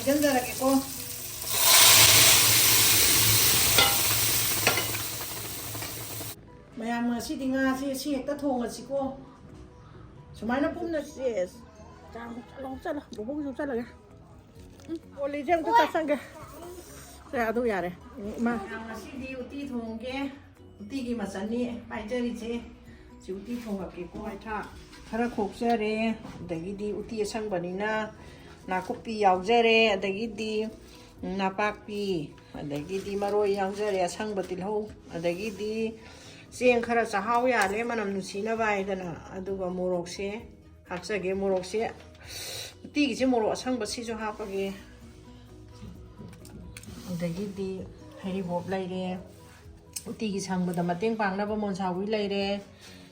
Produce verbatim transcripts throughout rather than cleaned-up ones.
ꯍꯥꯞꯆꯤꯟꯖꯔꯒꯦꯀꯣ꯫ ꯃꯌꯥꯝ, ꯉꯁꯤꯗꯤ ꯉꯥꯁꯦ ꯁꯤ ꯍꯦꯛꯇ ꯊꯣꯡꯉꯁꯤꯀꯣ꯫ ꯁꯨꯃꯥꯏꯅ ꯄꯨꯟꯅ꯫ ꯌꯦꯁ꯫ ꯆꯥꯛ ꯑꯃꯨꯛ ꯆꯠꯂꯣ, ꯑꯃꯨꯛ ꯆꯠꯂꯣ꯫ ꯕꯣꯕꯣꯛꯁꯨ ꯆꯠꯂꯒꯦ꯫ ꯎꯝ, ꯑꯣꯂꯤꯁꯦ ꯑꯝꯇ ꯆꯥꯁꯟꯒꯦ꯫ ꯁꯦ, ꯑꯗꯨ ꯌꯥꯔꯦ꯫ ꯎꯝ, ꯏꯃꯥ꯫ ꯉꯁꯤꯗꯤ ꯎꯇꯤ ꯊꯣꯡꯒꯦ꯫ ꯎꯇꯤꯒꯤ ꯃꯆꯜꯅꯤ ꯄꯥꯏꯖꯔꯤꯁꯦ꯫ ꯁꯤ ꯎꯇꯤ ꯊꯣꯡꯉꯛꯀꯦꯀꯣ꯫ ꯃꯩꯊꯥ ꯈꯔ ꯈꯣꯛꯆꯔꯦ, ꯑꯗꯒꯤꯗꯤ ꯎꯇꯤ ꯑꯁꯪꯕꯅꯤꯅ ꯅꯥꯀꯨꯞꯄꯤ ꯌꯥꯎꯖꯔꯦ, ꯑꯗꯒꯤꯗꯤ ꯅꯄꯥꯛꯄꯤ, ꯑꯗꯒꯤꯗꯤ ꯃꯔꯣꯏ ꯌꯥꯎꯖꯔꯦ, ꯑꯁꯪꯕ ꯇꯤꯜꯍꯧ, ꯑꯗꯒꯤꯗꯤ ꯆꯦꯡ ꯈꯔ ꯆꯥꯛꯍꯥꯎ ꯌꯥꯜꯂꯦ ꯃꯅꯝ ꯅꯨꯡꯁꯤꯅꯕ ꯍꯥꯏꯗꯅ, ꯑꯗꯨꯒ ꯃꯣꯔꯣꯛꯁꯦ ꯍꯥꯞꯆꯒꯦ꯫ ꯃꯣꯔꯣꯛꯁꯦ, ꯎꯇꯤꯒꯤꯁꯦ ꯃꯣꯔꯣꯛ ꯑꯁꯪꯕꯁꯤꯁꯨ ꯍꯥꯞꯄꯒꯦ꯫ ꯑꯗꯒꯤꯗꯤ ꯍꯩꯔꯤꯕꯣꯞ ꯂꯩꯔꯦ, ꯎꯇꯤꯒꯤ ꯁꯪꯕꯗ ꯃꯇꯦꯡ ꯄꯥꯡꯅꯕ ꯃꯣꯟꯁꯥꯎꯕꯤ ꯂꯩꯔꯦ,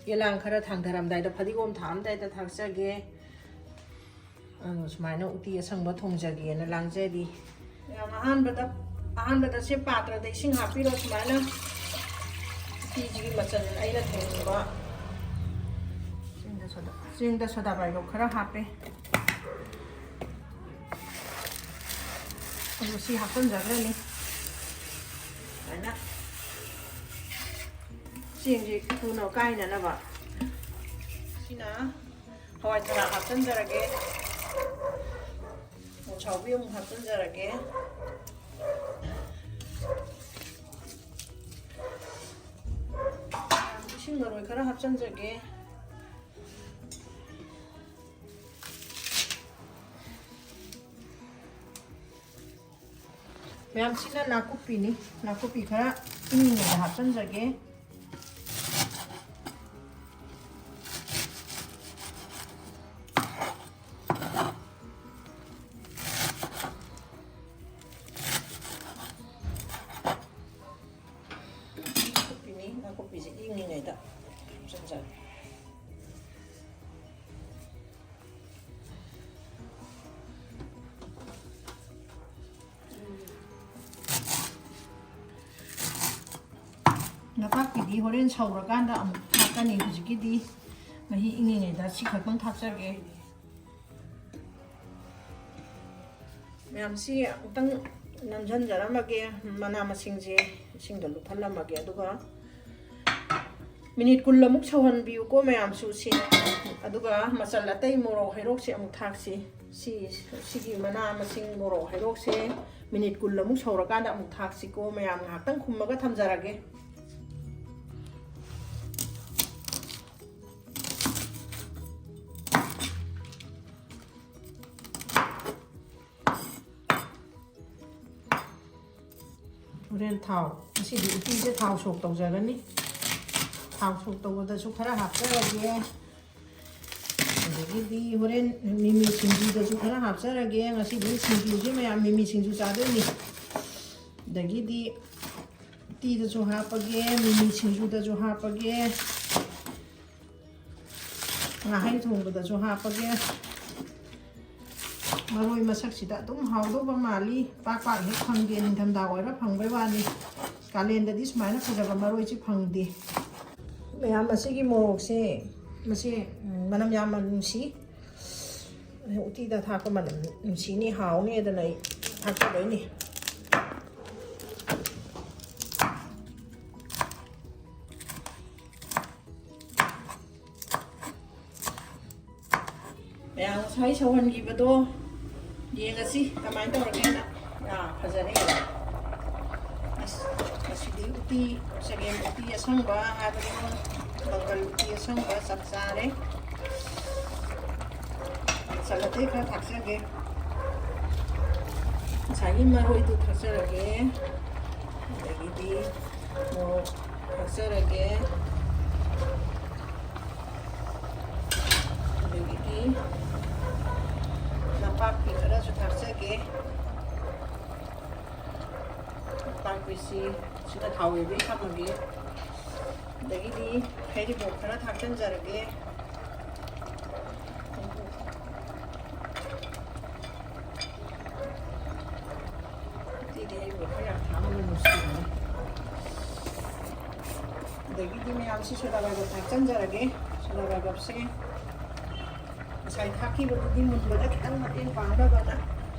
ꯌꯦꯂꯥꯡ ꯈꯔ ꯊꯥꯡꯊꯔꯝꯗꯥꯏꯗ ꯐꯗꯤꯒꯣꯝ ꯊꯥꯛꯑꯝꯗꯥꯏꯗ ꯊꯥꯛꯆꯒꯦ꯫ ꯑꯗꯣ ꯁꯨꯃꯥꯏꯅ ꯎꯇꯤ ꯑꯁꯪꯕ ꯊꯣꯡꯖꯒꯦꯅ ꯂꯥꯡꯖꯔꯤ꯫ ꯌꯥꯝ ꯑꯍꯥꯟꯕꯗ, ꯑꯍꯥꯟꯕꯗ ꯁꯤ ꯄꯥꯇ꯭ꯔꯗ ꯏꯁꯤꯡ ꯍꯥꯞꯄꯤꯔꯣ꯫ ꯁꯨꯃꯥꯏꯅ ꯎꯇꯤꯁꯤꯒꯤ ꯃꯆꯜ ꯑꯩꯅ ꯊꯣꯡꯕ꯫ ꯆꯦꯡꯗ ꯁꯣꯗꯥ, ꯆꯦꯡꯗ ꯁꯣꯗꯥ ꯕꯥꯏꯒꯞ ꯈꯔ ꯍꯥꯞꯄꯦ꯫ ꯑꯗꯨ ꯁꯤ ꯍꯥꯞꯆꯤꯟꯖꯈ꯭ꯔꯅꯤ꯫ ꯁꯨꯃꯥꯏꯅ ꯆꯦꯡꯁꯤ ꯊꯨꯅ ꯀꯥꯏꯅꯅꯕ꯫ ꯁꯤꯅ ꯍꯋꯥꯏ ꯊꯔꯥꯛ ꯍꯥꯞꯆꯤꯟꯖꯔꯒꯦ꯫ ꯃꯣꯟꯁꯥꯎꯕꯤ ꯑꯃꯨꯛ ꯍꯥꯞꯆꯤꯟꯖꯔꯒꯦ꯫ ꯏꯁꯤꯡ ꯃꯔꯣꯏ ꯈꯔ ꯍꯥꯞꯆꯤꯟꯖꯒꯦ꯫ ꯃꯌꯥꯝꯁꯤꯅ ꯅꯥꯀꯨꯞꯄꯤꯅꯤ꯫ ꯅꯥꯀꯨꯞꯄꯤ ꯈꯔ ꯏꯪꯉꯤꯉꯩꯗ ꯍꯥꯞꯆꯤꯟꯖꯒꯦ꯫ ꯅꯥꯀꯨꯞꯄꯤꯅꯤ, ꯅꯥꯀꯨꯞꯄꯤꯁꯦ ꯏꯪꯉꯤꯉꯩꯗ ꯍꯥꯞꯆꯤꯟꯖꯔꯦ꯫ ꯅꯄꯥꯛꯄꯤꯗꯤ ꯍꯣꯔꯦꯟ ꯁꯧꯔꯀꯥꯟꯗ ꯑꯃꯨꯛ ꯊꯥꯛꯀꯅꯤ꯫ ꯍꯧꯖꯤꯛꯀꯤꯗꯤ ꯃꯍꯤ ꯏꯪꯉꯤꯉꯩꯗ ꯁꯤ ꯈꯛꯇꯪ ꯊꯥꯛꯆꯒꯦ꯫ ꯃꯌꯥꯝꯁꯤ ꯑꯃꯨꯛꯇꯪ ꯅꯝꯁꯤꯟꯖꯔꯝꯃꯒꯦ꯫ ꯃꯅꯥ ꯃꯁꯤꯡꯁꯦ ꯏꯁꯤꯡꯗ ꯂꯨꯞꯍꯜꯂꯝꯃꯒꯦ, ꯑꯗꯨꯒ ꯃꯤꯅꯤꯠ ꯀꯨꯟꯃꯨꯛ ꯁꯧꯍꯟꯕꯤꯌꯨꯀꯣ ꯃꯌꯥꯝꯁꯨ꯫ ꯁꯤ, ꯑꯗꯨꯒ ꯃꯆꯜ ꯑꯇꯩ, ꯃꯣꯔꯣꯛ ꯍꯩꯔꯣꯛꯁꯦ ꯑꯃꯨꯛ ꯊꯥꯛꯁꯤ꯫ ꯁꯤ, ꯁꯤꯒꯤ ꯃꯅꯥ ꯃꯁꯤꯡ, ꯃꯣꯔꯣꯛ ꯍꯩꯔꯣꯛꯁꯦ ꯃꯤꯅꯤꯠ ꯀꯨꯟꯃꯨꯛ ꯁꯧꯔꯀꯥꯟꯗ ꯑꯃꯨꯛ ꯊꯥꯛꯁꯤꯀꯣ ꯃꯌꯥꯝ꯫ ꯉꯥꯏꯍꯥꯛꯇꯪ ꯈꯨꯝꯃꯒ ꯊꯝꯖꯔꯒꯦ꯫ ꯍꯣꯔꯦꯟ ꯊꯥꯎ, ꯉꯁꯤꯗꯤ ꯎꯇꯤꯁꯦ ꯊꯥꯎ ꯁꯣꯛ ꯇꯧꯖꯒꯅꯤ꯫ ꯊꯥꯎ ꯁꯣꯛ ꯇꯧꯕꯗꯁꯨ ꯈꯔ ꯍꯥꯞꯆꯔꯒꯦ꯫ ꯑꯗꯒꯤꯗꯤ ꯍꯣꯔꯦꯟ ꯃꯤꯃꯤ ꯁꯤꯡꯖꯨꯗꯁꯨ ꯈꯔ ꯍꯥꯞꯆꯔꯒꯦ꯫ ꯉꯁꯤꯗꯤ ꯁꯤꯡꯖꯨꯁꯦ ꯃꯌꯥꯝ ꯃꯤꯃꯤ ꯁꯤꯡꯖꯨ ꯆꯥꯗꯣꯏꯅꯤ꯫ ꯑꯗꯒꯤꯗꯤ ꯎꯇꯤꯗꯁꯨ ꯍꯥꯞꯄꯒꯦ, ꯃꯤꯃꯤ ꯁꯤꯡꯖꯨꯗꯁꯨ ꯍꯥꯞꯄꯒꯦ, ꯉꯥꯍꯩ ꯊꯣꯡꯕꯗꯁꯨ ꯍꯥꯞꯄꯒꯦ꯫ ꯃꯔꯣꯏ ꯃꯁꯛꯁꯤꯗ ꯑꯗꯨꯝ ꯍꯥꯎꯗꯧꯕ ꯃꯥꯜꯂꯤ꯫ ꯄꯥꯛ ꯄꯥꯛ ꯍꯦꯛ ꯐꯪꯗꯦ, ꯅꯤꯡꯊꯝꯊꯥ ꯑꯣꯏꯔ ꯐꯪꯕꯩ ꯋꯥꯅꯤ꯫ ꯀꯥꯂꯦꯟꯗꯗꯤ ꯁꯨꯃꯥꯏꯅ ꯐꯖꯕ ꯃꯔꯣꯏꯁꯤ ꯐꯪꯗꯦ꯫ ꯃꯌꯥꯝ, ꯑꯁꯤꯒꯤ ꯃꯣꯔꯣꯛꯁꯦ, ꯃꯁꯤ, ꯎꯝ, ꯃꯅꯝ ꯌꯥꯝꯅ ꯅꯨꯡꯁꯤ꯫ ꯎꯇꯤꯗ ꯊꯥꯛꯄ ꯃꯅꯝ ꯅꯨꯡꯁꯤꯅꯤ, ꯍꯥꯎꯅꯤ ꯑꯗꯨꯅ ꯑꯩ ꯊꯥꯛꯆꯗꯣꯏꯅꯤ꯫ ꯃꯌꯥꯝ, ꯉꯁꯥꯏ ꯁꯧꯍꯟꯈꯤꯕꯗꯣ ꯌꯦꯡꯉꯁꯤ ꯀꯃꯥꯏꯅ ꯇꯧꯔꯒꯦꯅ꯫ ꯑꯥ, ꯐꯖꯔꯦ꯫ ꯑꯁ, ꯉꯁꯤꯗꯤ ꯎꯇꯤ, ꯆꯒꯦꯝ ꯎꯇꯤ ꯑꯁꯪꯕ ꯍꯥꯏꯕꯗꯣ, ꯃꯪꯒꯜ ꯎꯇꯤ ꯑꯁꯪꯕ ꯆꯞ ꯆꯥꯔꯦ꯫ ꯃꯆꯜ ꯑꯇꯩ ꯈꯔ ꯊꯥꯛꯆꯒꯦ꯫ ꯉꯁꯥꯏꯒꯤ ꯃꯔꯣꯏꯗꯨ ꯊꯥꯛꯆꯔꯒꯦ꯫ ꯑꯗꯒꯤꯗꯤ ꯃꯣꯔꯣꯛ ꯊꯥꯛꯆꯔꯒꯦ꯫ ꯑꯗꯒꯤꯗꯤ ꯅꯄꯥꯛꯄꯤ ꯈꯔꯁꯨ ꯊꯥꯛꯆꯒꯦ꯫ ꯅꯄꯥꯛꯄꯤꯁꯤ ꯁꯤꯗ ꯊꯥꯎ ꯌꯩꯕꯤ ꯊꯝꯃꯒꯦ꯫ ꯑꯗꯒꯤꯗꯤ ꯍꯩꯔꯤꯕꯣꯞ ꯈꯔ ꯊꯥꯛꯆꯟꯖꯔꯒꯦ꯫ ꯎꯇꯤꯗꯤ ꯍꯩꯔꯤꯕꯣꯞ ꯈꯔ ꯌꯥꯝ ꯊꯥꯛꯑꯒ ꯅꯨꯡꯁꯤꯕꯅꯤ꯫ ꯑꯗꯒꯤꯗꯤ ꯃꯌꯥꯝꯁꯤ ꯁꯣꯗꯥ ꯕꯥꯏꯒꯞ ꯊꯥꯛꯆꯟꯖꯔꯒꯦ꯫ ꯁꯣꯗꯥ ꯕꯥꯏꯒꯞꯁꯦ ꯉꯁꯥꯏ ꯊꯥꯛꯈꯤꯕꯗꯨꯗꯤ ꯃꯨꯟꯕꯗ ꯈꯤꯇꯪ ꯃꯇꯦꯡ ꯄꯥꯡꯅꯕꯅ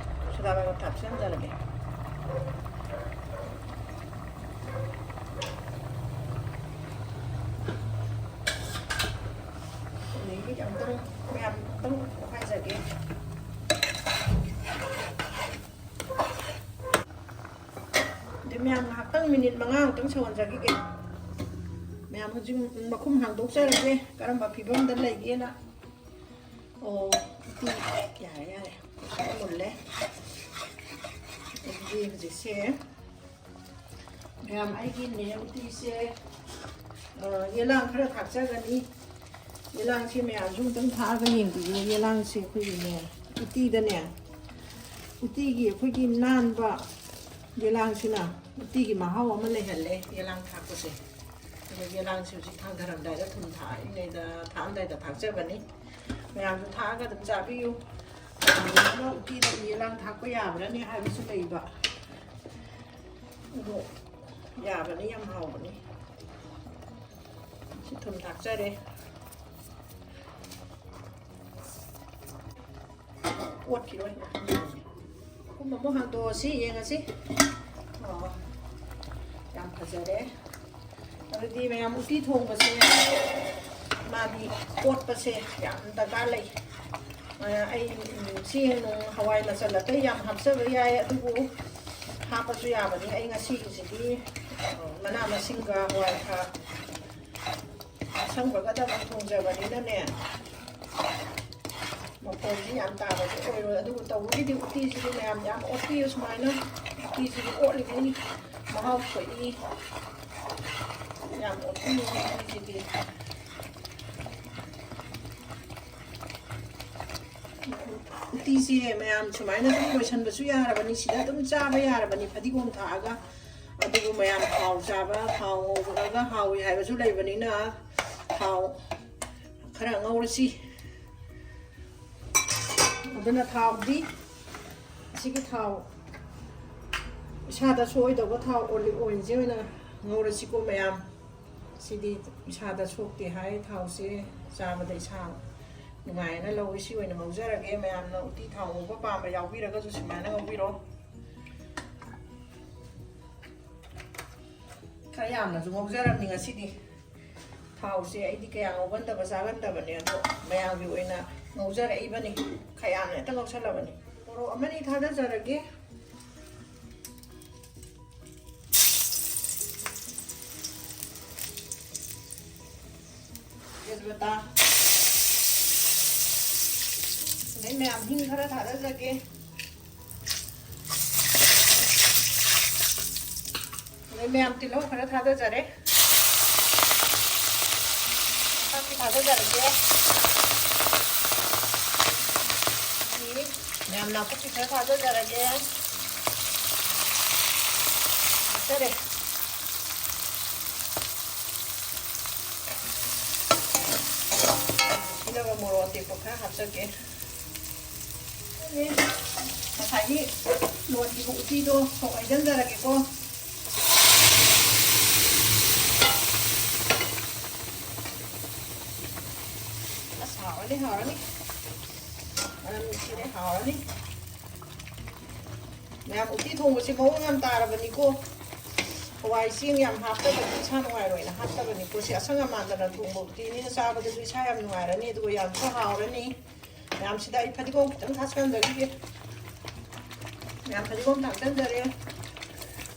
ꯈꯔ ꯈꯔ ꯊꯥꯛꯆꯟꯖꯔꯒꯦ꯫ ꯑꯗꯒꯤ ꯑꯃꯨꯛꯇꯪ, ꯃꯌꯥꯝ ꯑꯃꯨꯛꯇꯪ ꯑꯣꯠꯈꯥꯏꯖꯒꯦ꯫ ꯑꯗꯩ ꯃꯌꯥꯝ ꯉꯥꯏꯍꯥꯛꯇꯪ ꯃꯤꯅꯤꯠ ꯃꯉꯥ ꯃꯨꯛꯇꯪ ꯁꯧꯍꯟꯖꯈꯤꯒꯦ꯫ ꯃꯌꯥꯝ ꯍꯧꯖꯤꯛ ꯃꯈꯨꯝ ꯍꯥꯡꯗꯣꯛꯆꯔꯒꯦ, ꯀꯔꯝꯕ ꯐꯤꯕꯝꯗ ꯂꯩꯒꯦꯅ꯫ ꯑꯣ, ꯎꯇꯤ ꯌꯥꯔꯦ, ꯌꯥꯔꯦ꯫ ꯃꯨꯜꯂꯦ꯫ ꯑꯗꯨꯗꯤ ꯍꯧꯖꯤꯛꯁꯦ ꯃꯌꯥꯝ ꯑꯩꯒꯤꯅꯦ ꯎꯇꯤꯁꯦ, ꯑ, ꯌꯦꯂꯥꯡ ꯈꯔ ꯊꯥꯛꯆꯒꯅꯤ꯫ ꯌꯦꯂꯥꯡꯁꯦ ꯃꯌꯥꯝꯁꯨ ꯑꯃꯨꯛꯇꯪ ꯊꯥꯛꯑꯒ ꯌꯦꯡꯕꯤꯌꯨ꯫ ꯌꯦꯂꯥꯡꯁꯦ ꯑꯩꯈꯣꯏꯒꯤꯅꯦ, ꯎꯇꯤꯗꯅꯦ, ꯎꯇꯤꯒꯤ ꯑꯩꯈꯣꯏꯒꯤ ꯅꯥꯟꯕ ꯌꯦꯂꯥꯡꯁꯤꯅ ꯎꯇꯤꯒꯤ ꯃꯍꯥꯎ ꯑꯃ ꯂꯩꯍꯜꯂꯦ, ꯌꯦꯂꯥꯡ ꯊꯥꯛꯄꯁꯦ꯫ ꯑꯗꯣ ꯌꯦꯂꯥꯡꯁꯦ ꯍꯧꯖꯤꯛ ꯊꯥꯡꯊꯔꯝꯗꯥꯏꯗ, ꯊꯨꯝ ꯊꯥꯛꯏꯉꯩꯗ, ꯊꯥꯛꯑꯝꯗꯥꯏꯗ ꯊꯥꯛꯆꯕꯅꯤ꯫ ꯃꯌꯥꯝꯁꯨ ꯊꯥꯛꯑꯒ ꯑꯗꯨꯝ ꯆꯥꯕꯤꯌꯨ꯫ ꯀꯔꯤꯒꯨꯝꯕ ꯎꯇꯤꯗ ꯌꯦꯂꯥꯡ ꯊꯥꯛꯄ ꯌꯥꯕ꯭ꯔꯅꯦ ꯍꯥꯏꯕꯁꯨ ꯂꯩꯕ꯫ ꯑꯗꯣ ꯌꯥꯕꯅꯤ, ꯌꯥꯝ ꯍꯥꯎꯕꯅꯤ꯫ ꯁꯤ ꯊꯨꯝ ꯊꯥꯛꯆꯔꯦ꯫ ꯑꯣꯠꯈꯤꯔꯣꯏ꯫ ꯃꯈꯨꯝ ꯑꯃꯨꯛ ꯍꯥꯡꯗꯣꯛꯑꯁꯤ, ꯌꯦꯡꯉꯁꯤ꯫ ꯑꯣ, ꯌꯥꯝ ꯐꯖꯔꯦ꯫ ꯑꯗꯨꯗꯤ ꯃꯌꯥꯝ ꯎꯇꯤ ꯊꯣꯡꯕꯁꯦ ꯃꯥꯗꯤ ꯑꯣꯠꯄꯁꯦ ꯌꯥꯝ ꯗꯔꯀꯥꯔ ꯂꯩ꯫ ꯑ, ꯑꯩ, ꯎꯝ, ꯆꯦꯡ ꯅꯨꯡ ꯍꯋꯥꯏ ꯃꯆꯜ ꯑꯇꯩ ꯌꯥꯝ ꯍꯥꯞꯆꯕ ꯌꯥꯏ, ꯑꯗꯨꯕꯨ ꯍꯥꯞꯄꯁꯨ ꯌꯥꯕꯅꯤ꯫ ꯑꯩ ꯉꯁꯤꯒꯤꯁꯤꯗꯤ, ꯑ, ꯃꯅꯥ ꯃꯁꯤꯡꯒ ꯍꯋꯥꯏ ꯊ꯭ꯔꯥꯛ ꯑꯁꯪꯕꯒꯗ ꯑꯗꯨꯝ ꯊꯣꯡꯖꯕꯅꯤꯅꯅꯦ, ꯃꯐꯣꯟꯗꯤ ꯌꯥꯝ ꯇꯥꯕꯗꯤ ꯑꯣꯏꯔꯣꯏ꯫ ꯑꯗꯨꯕꯨ ꯇꯧꯕꯒꯤꯗꯤ ꯎꯇꯤꯁꯤꯗꯤ ꯃꯌꯥꯝ ꯌꯥꯝ ꯑꯣꯠꯄꯤꯌꯨ ꯁꯨꯃꯥꯏꯅ꯫ ꯎꯇꯤꯁꯤꯗꯤ ꯑꯣꯠꯂꯤꯉꯩ ꯃꯍꯥꯎ ꯊꯣꯛꯏ꯫ ꯌꯥꯝ ꯑꯣꯠꯄꯤꯌꯨ ꯎꯇꯤꯁꯤꯗꯤ꯫ ꯎꯇꯤꯁꯦ ꯃꯌꯥꯝ ꯁꯨꯃꯥꯏꯅ ꯑꯗꯨꯝ ꯂꯣꯏꯁꯟꯕꯁꯨ ꯌꯥꯔꯕꯅꯤ, ꯁꯤꯗ ꯑꯗꯨꯝ ꯆꯥꯕ ꯌꯥꯔꯕꯅꯤ ꯐꯗꯤꯒꯣꯝ ꯊꯥꯛꯑꯒ꯫ ꯑꯗꯨꯕꯨ ꯃꯌꯥꯝ ꯊꯥꯎ ꯆꯥꯕ, ꯊꯥꯎ ꯉꯧꯕꯒ ꯍꯥꯎꯏ ꯍꯥꯏꯕꯁꯨ ꯂꯩꯕꯅꯤꯅ ꯊꯥꯎ ꯈꯔ ꯉꯧꯔꯁꯤ꯫ ꯑꯗꯨꯅ ꯊꯥꯎꯗꯤ ꯑꯁꯤꯒꯤ ꯊꯥꯎ, ꯏꯁꯥꯗ ꯁꯣꯛꯑꯣꯏꯗꯧꯕ ꯊꯥꯎ ꯑꯣꯂꯤꯚ ꯑꯣꯏꯜꯁꯦ ꯑꯣꯏꯅ ꯉꯧꯔꯁꯤꯀꯣ ꯃꯌꯥꯝ꯫ ꯁꯤꯗꯤ ꯏꯁꯥꯗ ꯁꯣꯛꯇꯦ ꯍꯥꯏ, ꯊꯥꯎꯁꯦ ꯆꯥꯕꯗ ꯏꯁꯥ ꯅꯨꯡꯉꯥꯏꯅ ꯂꯧꯏ꯫ ꯁꯤ ꯑꯣꯏꯅ ꯉꯧꯖꯔꯒꯦ꯫ ꯃꯌꯥꯝꯅ ꯎꯇꯤ ꯊꯥꯎ ꯉꯧꯕ ꯄꯥꯝꯕ ꯌꯥꯎꯕꯤꯔꯒꯁꯨ ꯁꯨꯃꯥꯏꯅ ꯉꯧꯕꯤꯔꯣ꯫ ꯈꯔ ꯌꯥꯝꯅꯁꯨ ꯉꯧꯖꯔꯕꯅꯤ ꯉꯁꯤꯗꯤ꯫ ꯊꯥꯎꯁꯦ ꯑꯩꯗꯤ ꯀꯌꯥ ꯉꯧꯒꯟꯗꯕ ꯆꯥꯒꯟꯗꯕꯅꯦ, ꯑꯗꯣ ꯃꯌꯥꯝꯒꯤ ꯑꯣꯏꯅ ꯉꯧꯖꯔꯛꯏꯕꯅꯤ꯫ ꯈꯔ ꯌꯥꯝꯅ ꯍꯦꯛꯇ ꯉꯧꯁꯜꯂꯕꯅꯤ꯫ ꯃꯣꯔꯣꯛ ꯑꯃꯅꯤ ꯊꯥꯗꯖꯔꯒꯦ꯫ ꯇꯦꯖꯄꯇꯥ꯫ ꯑꯗꯩ ꯃꯌꯥꯝ ꯍꯤꯡ ꯈꯔ ꯊꯥꯗꯖꯒꯦ꯫ ꯑꯗꯩ ꯃꯌꯥꯝ ꯇꯤꯜꯍꯧ ꯈꯔ ꯊꯥꯗꯖꯔꯦ꯫ ꯅꯥꯀꯨꯞꯄꯤ ꯊꯥꯗꯖꯔꯒꯦ꯫ ꯃꯌꯥꯝ ꯅꯥꯀꯨꯞꯄꯤ ꯈꯔ ꯊꯥꯗꯖꯔꯒꯦ꯫ ꯍꯥꯞꯆꯔꯦ꯫ ꯁꯤꯅꯒ ꯃꯣꯔꯣꯛ ꯑꯇꯦꯛꯄ ꯈꯔ ꯍꯥꯞꯆꯒꯦ꯫ ꯉꯁꯥꯏꯒꯤ ꯂꯣꯟꯈꯤꯕ ꯎꯇꯤꯗꯣ ꯁꯣꯛ ꯍꯩꯖꯤꯟꯖꯔꯒꯦꯀꯣ꯫ ꯑꯁ, ꯍꯥꯎꯔꯅꯤ, ꯍꯥꯎꯔꯅꯤ꯫ ꯃꯅꯝ ꯅꯨꯡꯁꯤꯔꯦ, ꯍꯥꯎꯔꯅꯤ꯫ ꯃꯌꯥꯝ ꯎꯇꯤ ꯊꯣꯡꯕꯁꯦ ꯃꯑꯣꯡ ꯌꯥꯝ ꯇꯥꯔꯕꯅꯤꯀꯣ꯫ ꯍꯋꯥꯏ ꯆꯦꯡ ꯌꯥꯝ ꯍꯥꯞꯇꯕꯗꯤ ꯏꯁꯥ ꯅꯨꯡꯉꯥꯏꯔꯣꯏꯅ ꯍꯥꯞꯇꯕꯅꯤꯀꯣ꯫ ꯁꯤ ꯑꯁꯪ ꯑꯃꯥꯟꯗꯅ ꯊꯣꯡꯕ ꯎꯇꯤꯅꯤꯅ ꯆꯥꯕꯗꯁꯨ ꯏꯁꯥ ꯌꯥꯝ ꯅꯨꯡꯉꯥꯏꯔꯅꯤ, ꯑꯗꯨꯒ ꯌꯥꯝꯁꯨ ꯍꯥꯎꯔꯅꯤ꯫ ꯃꯌꯥꯝꯁꯤꯗ ꯑꯩ ꯐꯗꯤꯒꯣꯝ ꯈꯤꯇꯪ ꯊꯥꯛꯆꯟꯖꯈꯤꯒꯦ꯫ ꯃꯌꯥꯝ ꯐꯗꯤꯒꯣꯝ ꯊꯥꯛꯆꯟꯖꯔꯦ꯫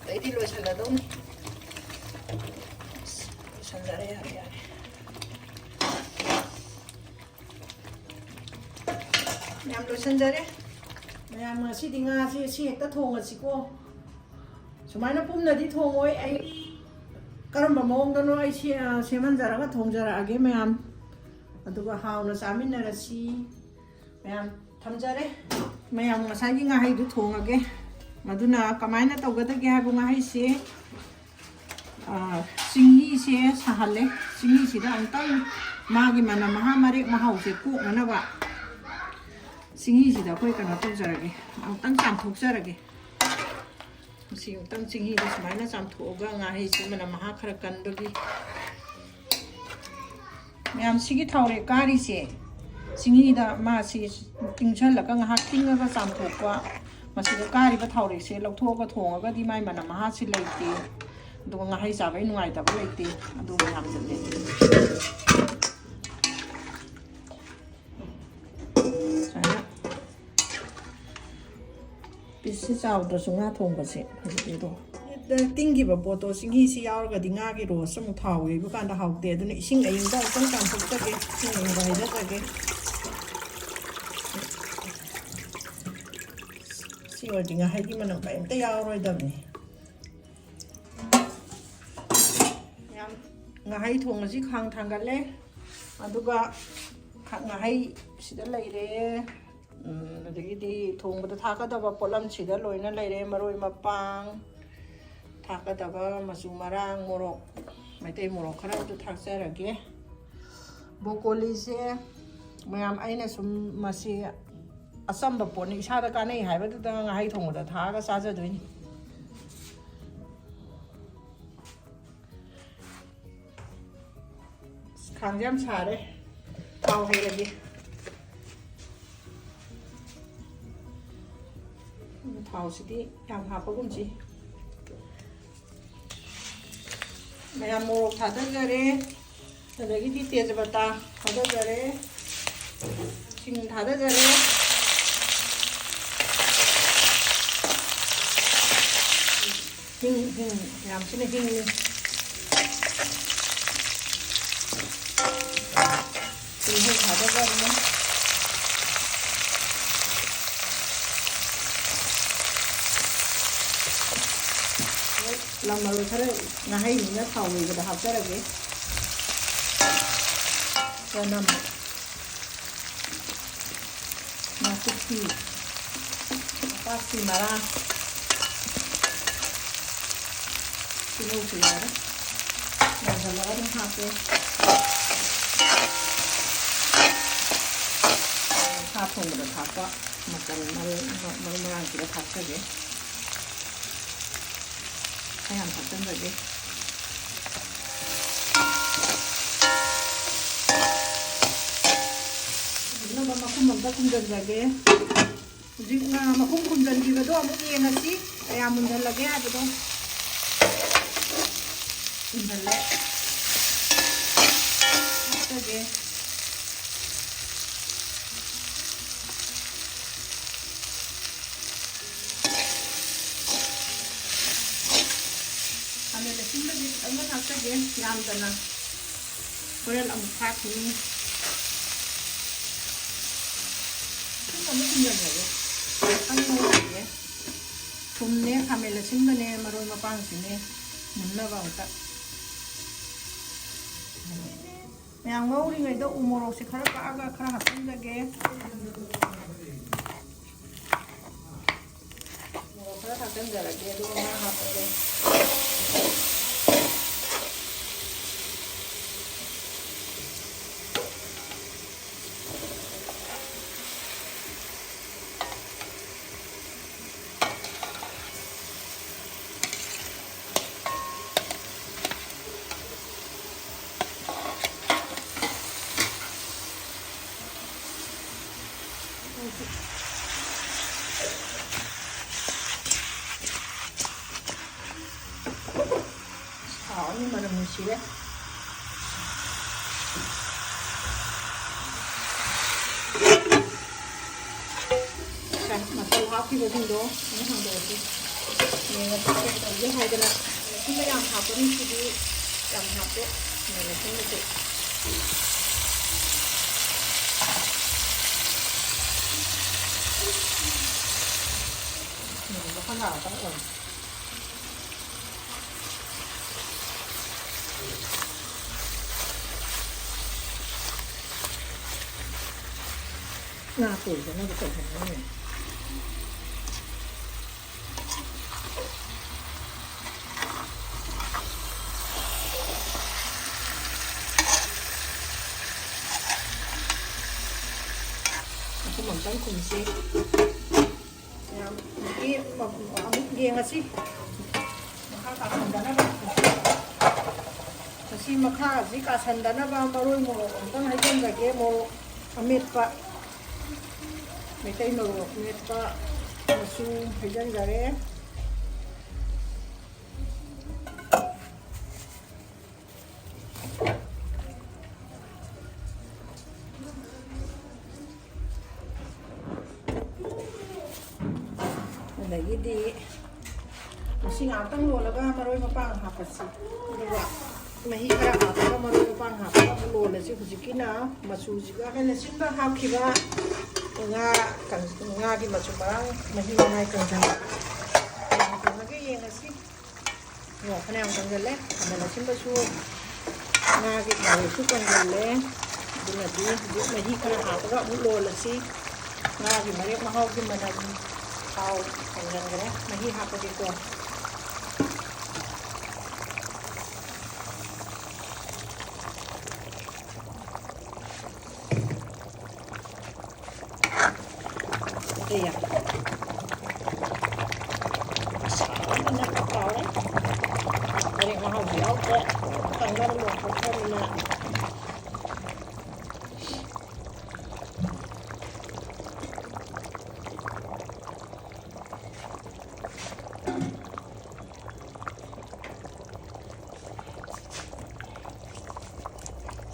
ꯑꯗꯩꯗꯤ ꯂꯣꯏꯁꯜꯂꯗꯧꯅꯤ꯫ ꯂꯣꯏꯁꯟꯖꯔꯦ, ꯌꯥꯔꯦ, ꯌꯥꯔꯦ꯫ ꯃꯌꯥꯝ ꯂꯣꯏꯁꯟꯖꯔꯦ꯫ ꯃꯌꯥꯝ ꯉꯁꯤꯗꯤ ꯉꯥꯁꯦ ꯁꯤ ꯍꯦꯛꯇ ꯊꯣꯡꯉꯁꯤꯀꯣ꯫ ꯁꯨꯃꯥꯏꯅ ꯄꯨꯝꯅꯗꯤ ꯊꯣꯡꯉꯣꯏ ꯑꯩ꯫ ꯀꯔꯝꯕ ꯃꯑꯣꯡꯗꯅꯣ ꯑꯩ ꯁꯦ-, ꯁꯦꯝꯍꯟꯖꯔꯒ ꯊꯣꯡꯖꯔꯛꯑꯒꯦ ꯃꯌꯥꯝ꯫ ꯑꯗꯨꯒ ꯍꯥꯎꯅ ꯆꯥꯃꯤꯟꯅꯔꯁꯤ꯫ ꯃꯌꯥꯝ ꯊꯝꯖꯔꯦ꯫ ꯃꯌꯥꯝ ꯉꯁꯥꯏꯒꯤ ꯉꯥꯍꯩꯗꯨ ꯊꯣꯡꯉꯒꯦ꯫ ꯃꯗꯨꯅ ꯀꯃꯥꯏꯅ ꯇꯧꯒꯗꯒꯦ ꯍꯥꯏꯕ ꯉꯥꯍꯩꯁꯤ, ꯑ, ꯆꯤꯡꯍꯤꯁꯦ ꯁꯥꯍꯜꯂꯦ꯫ ꯆꯤꯡꯍꯤꯁꯤꯗ ꯑꯃꯨꯛꯇꯪ ꯃꯥꯒꯤ ꯃꯅꯝ ꯃꯍꯥ ꯃꯔꯦꯛ ꯃꯍꯥꯎꯁꯦ ꯀꯣꯛꯅꯅꯕ ꯆꯤꯡꯍꯤꯁꯤꯗ ꯑꯩꯈꯣꯏ ꯀꯩꯅꯣ ꯇꯧꯖꯔꯒꯦ, ꯑꯃꯨꯛꯇꯪ ꯆꯥꯝꯊꯣꯛꯆꯔꯒꯦ꯫ ꯃꯁꯤ ꯑꯃꯨꯛꯇꯪ ꯆꯤꯡꯍꯤꯗ ꯁꯨꯃꯥꯏꯅ ꯆꯥꯝꯊꯣꯛꯑꯒ ꯉꯥꯍꯩꯁꯦ ꯃꯅꯝ ꯃꯍꯥ ꯈꯔ ꯀꯟꯕꯒꯤ꯫ ꯃꯌꯥꯝ ꯁꯤꯒꯤ ꯊꯥꯎꯔꯦꯛ ꯀꯥꯔꯤꯁꯦ ꯆꯤꯡꯍꯤꯗ ꯃꯥꯁꯤ ꯇꯤꯡꯁꯜꯂꯒ ꯉꯥꯏꯍꯥꯛ ꯇꯤꯡꯉꯒ ꯆꯥꯝꯊꯣꯛꯄ꯫ ꯃꯁꯤꯗ ꯀꯥꯔꯤꯕ ꯊꯥꯎꯔꯦꯛꯁꯦ ꯂꯧꯊꯣꯛꯑꯒ ꯊꯣꯡꯉꯒꯗꯤ ꯃꯥꯏ ꯃꯅꯝ ꯃꯍꯥꯁꯤ ꯂꯩꯇꯦ, ꯑꯗꯨꯒ ꯉꯥꯍꯩ ꯆꯥꯕꯩ ꯅꯨꯡꯉꯥꯏꯇꯕ ꯂꯩꯇꯦ꯫ ꯑꯗꯨ ꯃꯌꯥꯝꯗꯨꯅꯦ꯫ ꯁꯨꯃꯥꯏꯅ ꯄꯤꯁꯁꯤ ꯆꯥꯎꯗ꯭ꯔꯁꯨ ꯉꯥ ꯊꯣꯡꯕꯁꯦ ꯐꯖꯗꯦꯗꯣ꯫ ꯇꯤꯡꯈꯤꯕ ꯄꯣꯠꯇꯣ, ꯆꯤꯡꯍꯤꯁꯤ ꯌꯥꯎꯔꯒꯗꯤ ꯉꯥꯒꯤ ꯔꯣꯁ ꯑꯃꯨꯛ ꯊꯥꯎ ꯌꯩꯕ ꯀꯥꯟꯗ ꯍꯥꯎꯇꯦ꯫ ꯑꯗꯨꯅ ꯏꯁꯤꯡ ꯑꯏꯪꯕ ꯑꯃꯨꯛꯇꯪ ꯀꯥꯝꯊꯣꯛꯆꯒꯦ, ꯏꯁꯤꯡ ꯑꯏꯪꯕ ꯍꯩꯖꯔꯒꯦ꯫ ꯁꯤ ꯑꯣꯏꯔꯗꯤ ꯉꯥꯍꯩꯒꯤ ꯃꯅꯝ ꯀꯔꯤꯝꯇ ꯌꯥꯎꯔꯣꯏꯗꯕꯅꯤ꯫ ꯌꯥꯝ, ꯉꯥꯍꯩ ꯊꯣꯡꯕꯁꯤ ꯈꯥꯡ ꯊꯥꯡꯒꯠꯂꯦ꯫ ꯑꯗꯨꯒ ꯈ-, ꯉꯥꯍꯩ ꯁꯤꯗ ꯂꯩꯔꯦ꯫ ꯎꯝ, ꯑꯗꯒꯤꯗꯤ ꯊꯣꯡꯕꯗ ꯊꯥꯛꯀꯗꯕ ꯄꯣꯠꯂꯝꯁꯤꯗ ꯂꯣꯏꯅ ꯂꯩꯔꯦ꯫ ꯃꯔꯣꯏ ꯃꯄꯥꯡ, ꯊꯥꯛꯀꯗꯕ ꯃꯆꯨ ꯃꯔꯥꯡ, ꯃꯣꯔꯣꯛ, ꯃꯩꯇꯩ ꯃꯣꯔꯣꯛ ꯈꯔ ꯑꯗꯨ ꯊꯥꯛꯆꯔꯒꯦ꯫ ꯕ꯭ꯔꯣꯀꯣꯂꯤꯁꯦ ꯃꯌꯥꯝ, ꯑꯩꯅ ꯁꯨꯝ ꯃꯁꯤ ꯑꯆꯝꯕ ꯄꯣꯠꯅꯤ, ꯏꯁꯥꯗ ꯀꯥꯟꯅꯩ ꯍꯥꯏꯕꯗꯨꯗ ꯉꯥꯍꯩ ꯊꯣꯡꯕꯗ ꯊꯥꯛꯑꯒ ꯆꯥꯖꯗꯣꯏꯅꯤ꯫ ꯑꯁ, ꯈꯥꯡꯁꯦ ꯌꯥꯝ ꯁꯥꯔꯦ꯫ ꯊꯥꯎ ꯍꯩꯔꯒꯦ꯫ ꯊꯥꯎꯁꯤꯗꯤ ꯌꯥꯝ ꯍꯥꯞꯄꯒꯨꯝꯁꯤ꯫ ꯃꯌꯥꯝ ꯃꯣꯔꯣꯛ ꯊꯥꯗꯖꯔꯦ꯫ ꯑꯗꯒꯤꯗꯤ ꯇꯦꯖꯄꯇꯥ ꯊꯥꯗꯖꯔꯦ꯫ ꯁꯤꯡ ꯊꯥꯗꯖꯔꯦ꯫ ꯍꯤꯡ, ꯍꯤꯡ, ꯌꯥꯝ ꯊꯤꯅ ꯍꯤꯡꯉꯤ꯫ ꯇꯤꯜꯍꯧ ꯊꯥꯗꯖꯔꯦ꯫ ꯂꯝ ꯃꯔꯣꯏ ꯈꯔ, ꯉꯥꯍꯩꯅꯤꯅ ꯊꯥꯎ ꯂꯩꯕꯗ ꯍꯥꯞꯆꯔꯒꯦ꯫ ꯆꯅꯝ꯫ ꯅꯥꯀꯨꯞꯄꯤ, ꯅꯄꯥꯛꯄꯤ ꯃꯔꯥ, ꯇꯤꯜꯍꯧꯁꯨ ꯌꯥꯎꯔꯦ꯫ ꯌꯥꯟꯁꯤꯜꯂꯒ ꯑꯗꯨꯝ ꯍꯥꯞꯄꯦ꯫ ꯁꯥ ꯊꯣꯡꯕꯗ ꯊꯥꯛꯄ ꯃꯆꯜ ꯃꯔꯣꯏ, ꯃꯔꯨ ꯃꯔꯥꯡꯁꯤꯗ ꯊꯥꯛꯆꯒꯦ꯫ ꯈꯔ ꯌꯥꯝ ꯊꯥꯛꯆꯟꯖꯒꯦ꯫ ꯑꯝꯇ ꯈꯨꯝꯖꯤꯟꯖꯒꯦ꯫ ꯍꯧꯖꯤꯛ ꯉꯥ ꯃꯈꯨꯝ ꯈꯨꯝꯖꯤꯟꯈꯤꯕꯗꯣ ꯑꯃꯨꯛ ꯌꯦꯡꯉꯁꯤ, ꯀꯌꯥ ꯃꯨꯟꯖꯜꯂꯒꯦ ꯍꯥꯏꯕꯗꯣ꯫ ꯃꯨꯟꯖꯜꯂꯦ꯫ ꯍꯥꯞꯆꯒꯦ꯫ ꯈꯥꯃꯦꯟ ꯑꯁꯤꯟꯕꯁꯦ ꯈꯤꯇꯪꯒ ꯊꯥꯛꯆꯒꯦ, ꯌꯥꯝꯗꯅ꯫ ꯍꯣꯔꯦꯟ ꯑꯃꯨꯛ ꯊꯥꯛꯈꯤꯅꯤ꯫ ꯁꯨꯝ ꯑꯃꯨꯛ ꯊꯨꯝꯖꯤꯟꯖꯒꯦ꯫ ꯈꯤꯇꯪ ꯉꯧꯔꯒꯦ꯫ ꯊꯨꯝꯅꯦ, ꯈꯥꯃꯦꯟ ꯑꯁꯤꯟꯕꯅꯦ, ꯃꯔꯣꯏ ꯃꯄꯥꯡꯁꯤꯅꯦ ꯃꯨꯟꯅꯕ ꯑꯃꯨꯛꯇ꯫ ꯃꯌꯥꯝ ꯉꯧꯔꯤꯉꯩꯗ ꯎ ꯃꯣꯔꯣꯛꯁꯦ ꯈꯔ ꯀꯛꯑꯒ ꯈꯔ ꯍꯥꯞꯆꯤꯟꯖꯒꯦ꯫ ꯃꯣꯔꯣꯛ ꯈꯔ ꯊꯥꯛꯆꯤꯟꯖꯔꯒꯦ, ꯑꯗꯨꯒ ꯉꯥ ꯍꯥꯞꯄꯒꯦ꯫ ꯍꯥꯎꯅꯤ, ꯃꯅꯝ ꯅꯨꯡꯁꯤꯔꯦ꯫ ꯁꯦ, ꯃꯆꯜ ꯍꯥꯞꯈꯤꯕꯁꯤꯡꯗꯣ ꯑꯃꯨꯛ ꯍꯥꯡꯗꯣꯛꯑꯁꯤ꯫ ꯌꯦꯡꯉꯁꯤ ꯀꯩ ꯇꯧꯒꯦ ꯍꯥꯏꯗꯅ꯫ ꯁꯤꯃ ꯌꯥꯝ ꯍꯥꯞꯄꯅꯤ, ꯁꯤꯗꯤ ꯌꯥꯝ ꯍꯥꯞꯄꯦ꯫ ꯌꯦꯡꯉꯁꯤ ꯃꯆꯨ꯫ ꯌꯦꯡꯉꯣ, ꯃꯈꯥ ꯂꯥꯛꯑꯒ ꯑꯣꯏꯔꯦ꯫ ꯉꯥ ꯇꯣꯏꯗꯅꯕ ꯇꯧꯍꯟꯒꯅꯤ꯫ ꯃꯈꯨꯝ ꯑꯝꯇꯪ ꯈꯨꯝꯁꯤ꯫ ꯃꯌꯥꯝ, ꯍꯧꯖꯤꯛꯀꯤ ꯑꯃꯨꯛ ꯌꯦꯡꯉꯁꯤ꯫ ꯃꯈꯥ ꯀꯥꯁꯟꯗꯅꯕ꯫ ꯃꯁꯤ ꯃꯈꯥꯁꯤ ꯀꯥꯁꯟꯗꯅꯕ ꯃꯔꯣꯏ ꯃꯣꯔꯣꯛ ꯑꯝꯇꯪ ꯍꯩꯖꯤꯟꯖꯒꯦ꯫ ꯃꯣꯔꯣꯛ ꯑꯃꯦꯠꯄ꯫ ꯃꯩꯇꯩ ꯃꯣꯔꯣꯛ ꯃꯦꯠꯄ ꯃꯆꯨ ꯍꯩꯖꯤꯟꯖꯔꯦ꯫ ꯑꯗꯒꯤꯗꯤ ꯃꯁꯤ ꯉꯥꯛꯇꯪ ꯂꯣꯜꯂꯒ ꯃꯔꯣꯏ ꯃꯄꯥꯡ ꯍꯥꯞꯄꯁꯤ꯫ ꯑꯗꯨꯒ ꯃꯍꯤ ꯈꯔ ꯍꯥꯞꯄꯒ ꯃꯔꯣꯏ ꯃꯄꯥꯡ ꯍꯥꯞꯄꯒ ꯑꯃꯨꯛ ꯂꯣꯜꯂꯁꯤ꯫ ꯍꯧꯖꯤꯛꯀꯤꯅ ꯃꯆꯨꯁꯤꯒ ꯑꯩꯅ ꯁꯤꯟꯕ ꯍꯥꯞꯈꯤꯕ ꯉꯥ, ꯉꯥꯒꯤ ꯃꯆꯨ ꯃꯔꯥꯡ ꯃꯍꯤ ꯃꯅꯥꯏ ꯀꯪꯁꯤꯟꯕ ꯀꯌꯥꯝ ꯀꯪꯉꯒꯦ ꯌꯦꯡꯉꯁꯤ꯫ ꯑꯣ, ꯐꯅꯌꯥꯝ ꯀꯪꯁꯤꯜꯂꯦ꯫ ꯈꯥꯃꯦꯟ ꯑꯁꯤꯟꯕꯁꯨ ꯉꯥꯒꯤ ꯃꯔꯦꯛꯁꯨ ꯀꯪꯁꯤꯜꯂꯦ꯫ ꯑꯗꯨꯅꯗꯤ ꯍꯧꯖꯤꯛ ꯃꯍꯤ ꯈꯔ ꯍꯥꯞꯄꯒ ꯑꯃꯨꯛ ꯂꯣꯜꯂꯁꯤ꯫ ꯉꯥꯒꯤ ꯃꯔꯦꯛ ꯃꯍꯥꯎꯒꯤ ꯃꯅꯝ ꯊꯥꯎ ꯀꯪꯁꯤꯟꯈ꯭ꯔꯦ꯫ ꯃꯍꯤ ꯍꯥꯞꯄꯒꯦꯀꯣ꯫ ꯑꯇꯩ ꯌꯥꯝ ꯁꯥꯕꯅꯤꯅ ꯀꯥꯎꯔꯦ꯫ ꯃꯔꯦꯛ ꯃꯍꯥꯎꯁꯨ ꯌꯥꯎꯗ꯭ꯔꯦ꯫ ꯀꯪꯅꯕ ꯂꯣꯟꯊꯣꯛꯈ꯭ꯔꯕꯅꯤꯅ꯫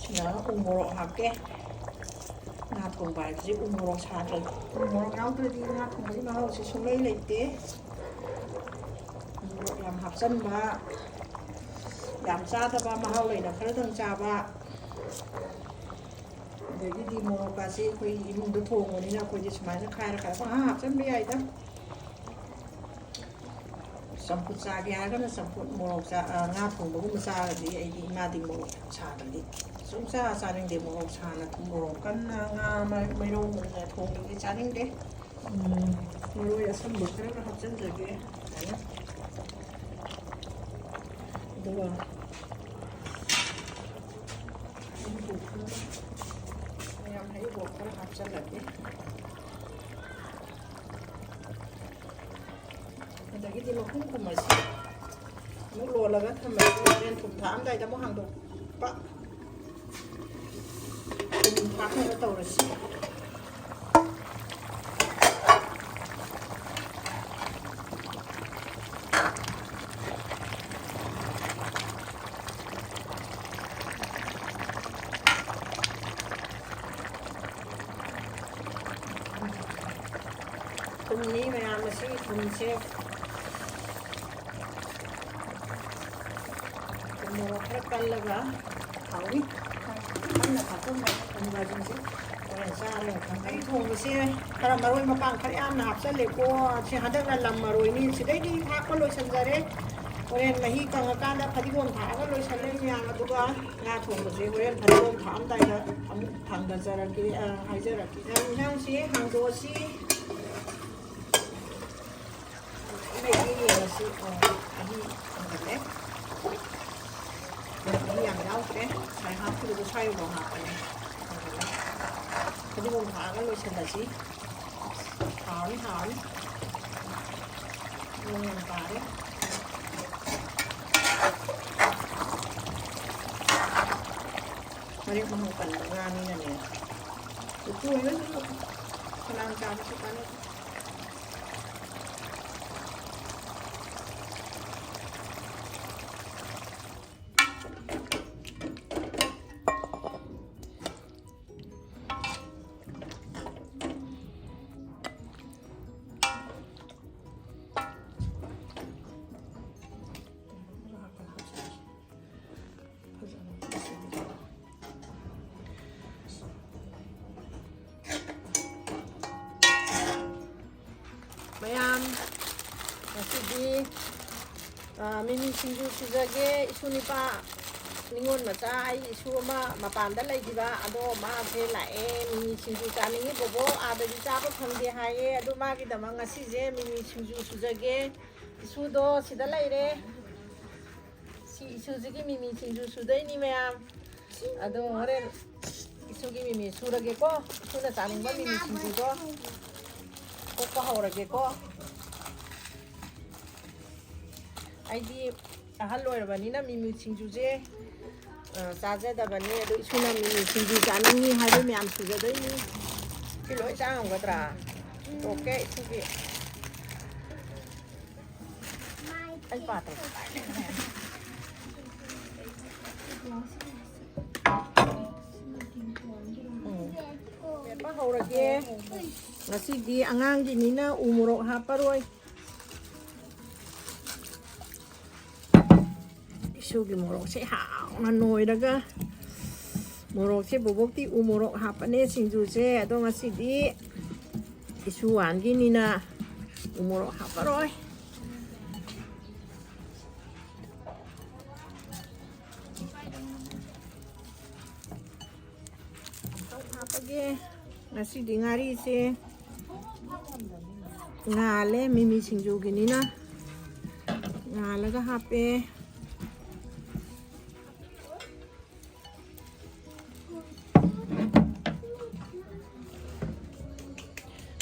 ꯁꯤꯅ ꯎ ꯃꯣꯔꯣꯛ ꯍꯥꯞꯀꯦ꯫ ꯉꯥ ꯊꯣꯡꯕ ꯍꯥꯏꯕꯁꯤ ꯎ ꯃꯣꯔꯣꯛ ꯁꯥꯗ꯭ꯔꯗꯤ, ꯎ ꯃꯣꯔꯣꯛ ꯌꯥꯎꯗ꯭ꯔꯗꯤ ꯉꯥ ꯊꯣꯡꯕꯒꯤ ꯃꯍꯥꯎꯁꯦ ꯁꯨꯡꯂꯩ ꯂꯩꯇꯦ꯫ ꯎ ꯃꯣꯔꯣꯛ ꯌꯥꯝ ꯍꯥꯞꯆꯟꯕ, ꯌꯥꯝ ꯆꯥꯗꯕ, ꯃꯍꯥꯎ ꯂꯩꯅ ꯈꯔꯗꯪ ꯆꯥꯕ꯫ ꯑꯗꯒꯤꯗꯤ ꯃꯣꯔꯣꯛꯀꯥꯁꯦ ꯑꯩꯈꯣꯏ ꯏꯃꯨꯡꯗ ꯊꯣꯡꯕꯅꯤꯅ ꯑꯩꯈꯣꯏꯗꯤ ꯁꯨꯃꯥꯏꯅ ꯈꯥꯏꯔ ꯈꯥꯏꯔ ꯄꯪꯍꯥꯞ ꯍꯥꯞꯆꯟꯕ ꯌꯥꯏꯗ꯫ ꯆꯝꯐꯨꯠ ꯆꯥꯒꯦ ꯍꯥꯏꯔꯒꯅ ꯆꯝꯐꯨꯠ, ꯃꯣꯔꯣꯛ ꯆꯥ-, ꯑ, ꯉꯥ ꯊꯣꯡꯕꯒꯨꯝꯕ ꯆꯥꯔꯗꯤ ꯑꯩꯗꯤ ꯏꯃꯥꯗꯤ ꯃꯣꯔꯣꯛ ꯌꯥꯝ ꯁꯥꯗ꯭ꯔꯗꯤ ꯁꯨꯡꯆꯥ ꯆꯥꯅꯤꯡꯗꯦ꯫ ꯃꯣꯔꯣꯛ ꯁꯥꯅ ꯊꯨꯝ ꯃꯣꯔꯣꯛ ꯀꯟꯅ ꯉꯥ ꯃ-, ꯃꯩꯔꯧ ꯃꯨꯟꯅ ꯊꯣꯡꯕꯗꯤ ꯆꯥꯅꯤꯡꯗꯦ꯫ ꯎꯝ, ꯃꯔꯣꯏ ꯑꯁꯪꯕ ꯈꯔꯒ ꯍꯥꯞꯆꯤꯟꯖꯒꯦ꯫ ꯁꯨꯃꯥꯏꯅ꯫ ꯑꯗꯨꯒ ꯍꯔꯤꯕꯣꯞ ꯈꯔ, ꯃꯌꯥꯝ ꯍꯔꯤꯕꯣꯞ ꯈꯔ ꯍꯥꯞꯆꯤꯜꯂꯒꯦ꯫ ꯑꯗꯒꯤꯗꯤ ꯃꯈꯨꯝ ꯈꯨꯝꯃꯁꯤ꯫ ꯑꯃꯨꯛ ꯂꯣꯜꯂꯒ ꯊꯝꯃꯁꯤ꯫ ꯍꯣꯔꯦꯟ ꯊꯨꯝ ꯊꯥꯛꯑꯝꯗꯥꯏꯗ ꯑꯃꯨꯛ ꯍꯥꯡꯗꯣꯛꯄ꯫ ꯊꯨꯝ ꯊꯥꯛꯅꯕ ꯇꯧꯔꯁꯤ꯫ ꯊꯨꯝꯅꯤ ꯃꯌꯥꯝ ꯑꯁꯤ, ꯊꯨꯝꯁꯦ ꯊꯨꯝ ꯃꯣꯔꯣꯛ ꯈꯔ ꯀꯜꯂꯒ ꯍꯥꯎꯏ꯫ ꯀꯟꯅ ꯊꯥꯛꯆꯟꯕ ꯊꯨꯝꯒꯁꯤꯡꯁꯦ ꯍꯣꯔꯦꯟ ꯆꯥꯔꯒ ꯈꯪꯒꯅꯤ꯫ ꯊꯣꯡꯕꯁꯦ ꯈꯔ ꯃꯔꯣꯏ ꯃꯄꯥꯡ ꯈꯔ ꯌꯥꯝꯅ ꯍꯥꯞꯆꯜꯂꯦꯀꯣ꯫ ꯁꯤ ꯍꯟꯗꯛꯅ ꯂꯝ ꯃꯔꯣꯏꯅꯤ꯫ ꯁꯤꯗꯩꯗꯤ ꯊꯥꯛꯄ ꯂꯣꯏꯁꯤꯟꯖꯔꯦ꯫ ꯍꯣꯔꯦꯟ ꯃꯍꯤ ꯀꯪꯉꯀꯥꯟꯗ ꯐꯗꯤꯒꯣꯝ ꯊꯥꯛꯑꯒ ꯂꯣꯏꯁꯤꯜꯂꯦ ꯃꯌꯥꯝ꯫ ꯑꯗꯨꯒ ꯉꯥ ꯊꯣꯡꯕꯁꯦ ꯍꯣꯔꯦꯟ ꯐꯗꯤꯒꯣꯝ ꯊꯥꯛꯑꯝꯗꯥꯏꯗ ꯑꯃꯨꯛ ꯊꯥꯡꯗꯖꯔꯛꯀꯦ, ꯑ, ꯍꯥꯏꯖꯔꯛꯀꯦ꯫ ꯏꯟꯁꯥꯡꯁꯦ ꯍꯥꯡꯗꯣꯛꯑꯁꯤ꯫ ꯑꯩꯅ ꯌꯦꯡꯉꯁꯤ꯫ ꯑꯣ, ꯃꯍꯤ ꯀꯪꯍꯜꯂꯦ꯫ ꯃꯍꯤ ꯌꯥꯝ ꯌꯥꯎꯗ꯭ꯔꯦ꯫ ꯉꯁꯥꯏ ꯍꯥꯞꯈꯤꯕꯗꯣ ꯁ꯭ꯋꯥꯏꯐꯥꯎ ꯍꯥꯞꯄꯅꯦ꯫ ꯀꯪꯍꯜꯂꯦ꯫ ꯐꯗꯤꯒꯣꯝ ꯊꯥꯛꯑꯒ ꯂꯣꯏꯁꯤꯜꯂꯁꯤ꯫ ꯍꯥꯎꯅꯤ, ꯍꯥꯎꯅꯤ꯫ ꯅꯣꯡ ꯌꯥꯝ ꯇꯥꯔꯦ꯫ ꯃꯔꯦꯛ ꯃꯍꯥꯎ ꯀꯟꯕ ꯉꯥꯅꯤꯅꯅꯦ꯫ ꯎꯄꯨ ꯑꯣꯏꯔꯁꯨ ꯐꯅꯥꯝ ꯆꯥꯕꯁꯨ ꯀꯥꯟꯅꯗꯦ꯫ ꯃꯌꯥꯝ, ꯉꯁꯤꯗꯤ, ꯑ, ꯃꯤꯃꯤ ꯁꯤꯡꯖꯨ ꯁꯨꯖꯒꯦ꯫ ꯏꯁꯨ ꯅꯤꯄꯥ, ꯅꯤꯉꯣꯜ ꯃꯆꯥ ꯑꯩ ꯏꯁꯨ ꯑꯃ ꯃꯄꯥꯟꯗ ꯂꯩꯈꯤꯕ, ꯑꯗꯣ ꯃꯥꯁꯦ ꯂꯥꯛꯑꯦ꯫ ꯃꯤꯃꯤ ꯁꯤꯡꯖꯨ ꯆꯥꯅꯤꯡꯉꯤ ꯕꯣꯕꯣ, ꯑꯥꯗꯗꯤ ꯆꯥꯕ ꯐꯪꯗꯦ ꯍꯥꯏꯌꯦ꯫ ꯑꯗꯣ ꯃꯥꯒꯤꯗꯃꯛ ꯉꯁꯤꯁꯦ ꯃꯤꯃꯤ ꯁꯤꯡꯖꯨ ꯁꯨꯖꯒꯦ꯫ ꯏꯁꯨꯗꯣ ꯁꯤꯗ ꯂꯩꯔꯦ꯫ ꯁꯤ ꯏꯁꯨꯁꯤꯒꯤ ꯃꯤꯃꯤ ꯁꯤꯡꯖꯨ ꯁꯨꯗꯣꯏꯅꯤ ꯃꯌꯥꯝ꯫ ꯑꯗꯣ ꯍꯣꯔꯦꯟ ꯏꯁꯨꯒꯤ ꯃꯤꯃꯤ ꯁꯨꯔꯒꯦꯀꯣ꯫ ꯏꯁꯨꯅ ꯆꯥꯅꯤꯡꯕ ꯃꯤꯃꯤ ꯁꯤꯡꯖꯨꯗꯣ ꯀꯣꯛꯄ ꯍꯧꯔꯒꯦꯀꯣ꯫ ꯑꯩꯗꯤ ꯑꯍꯜ ꯑꯣꯏꯔꯕꯅꯤꯅ ꯃꯤꯃꯤ ꯁꯤꯡꯖꯨꯁꯦ, ꯑ, ꯆꯥꯖꯗꯕꯅꯤ꯫ ꯑꯗꯣ ꯏꯁꯨꯅ ꯃꯤꯃꯤ ꯁꯤꯡꯖꯨ ꯆꯥꯅꯤꯡꯉꯤ ꯍꯥꯏꯕ ꯃꯌꯥꯝ ꯁꯨꯖꯗꯣꯏꯅꯤ꯫ ꯁꯤ ꯂꯣꯏ ꯆꯥ ꯉꯝꯒꯗ꯭ꯔꯥ? ꯇꯣꯛꯀꯦ ꯏꯁꯨꯒꯤ꯫ ꯑꯩ ꯄꯥꯇ꯭ꯔ꯫ ꯎꯝ꯫ ꯃꯦꯠꯄ ꯍꯧꯔꯒꯦ꯫ ꯉꯁꯤꯗꯤ ꯑꯉꯥꯡꯒꯤꯅꯤꯅ ꯎ ꯃꯣꯔꯣꯛ ꯍꯥꯞꯄꯔꯣꯏ꯫ ꯏꯁꯨꯒꯤ ꯃꯣꯔꯣꯛꯁꯦ ꯍꯥꯎꯅ ꯅꯣꯏꯔꯒ, ꯃꯣꯔꯣꯛꯁꯦ ꯕꯣꯕꯣꯛꯇꯤ ꯎ ꯃꯣꯔꯣꯛ ꯍꯥꯞꯄꯅꯦ ꯁꯤꯡꯖꯨꯁꯦ꯫ ꯑꯗꯣ ꯉꯁꯤꯗꯤ ꯏꯁꯨ ꯋꯥꯟꯒꯤꯅꯤꯅ ꯎ ꯃꯣꯔꯣꯛ ꯍꯥꯞꯄꯔꯣꯏ꯫ ꯍꯥꯞꯄꯒꯦ꯫ ꯉꯁꯤꯗꯤ ꯉꯥꯔꯤꯁꯦ ꯉꯥꯜꯂꯦ, ꯃꯤꯃꯤ ꯁꯤꯡꯖꯨꯒꯤꯅꯤꯅ ꯉꯥꯜꯂꯒ ꯍꯥꯞꯄꯦ꯫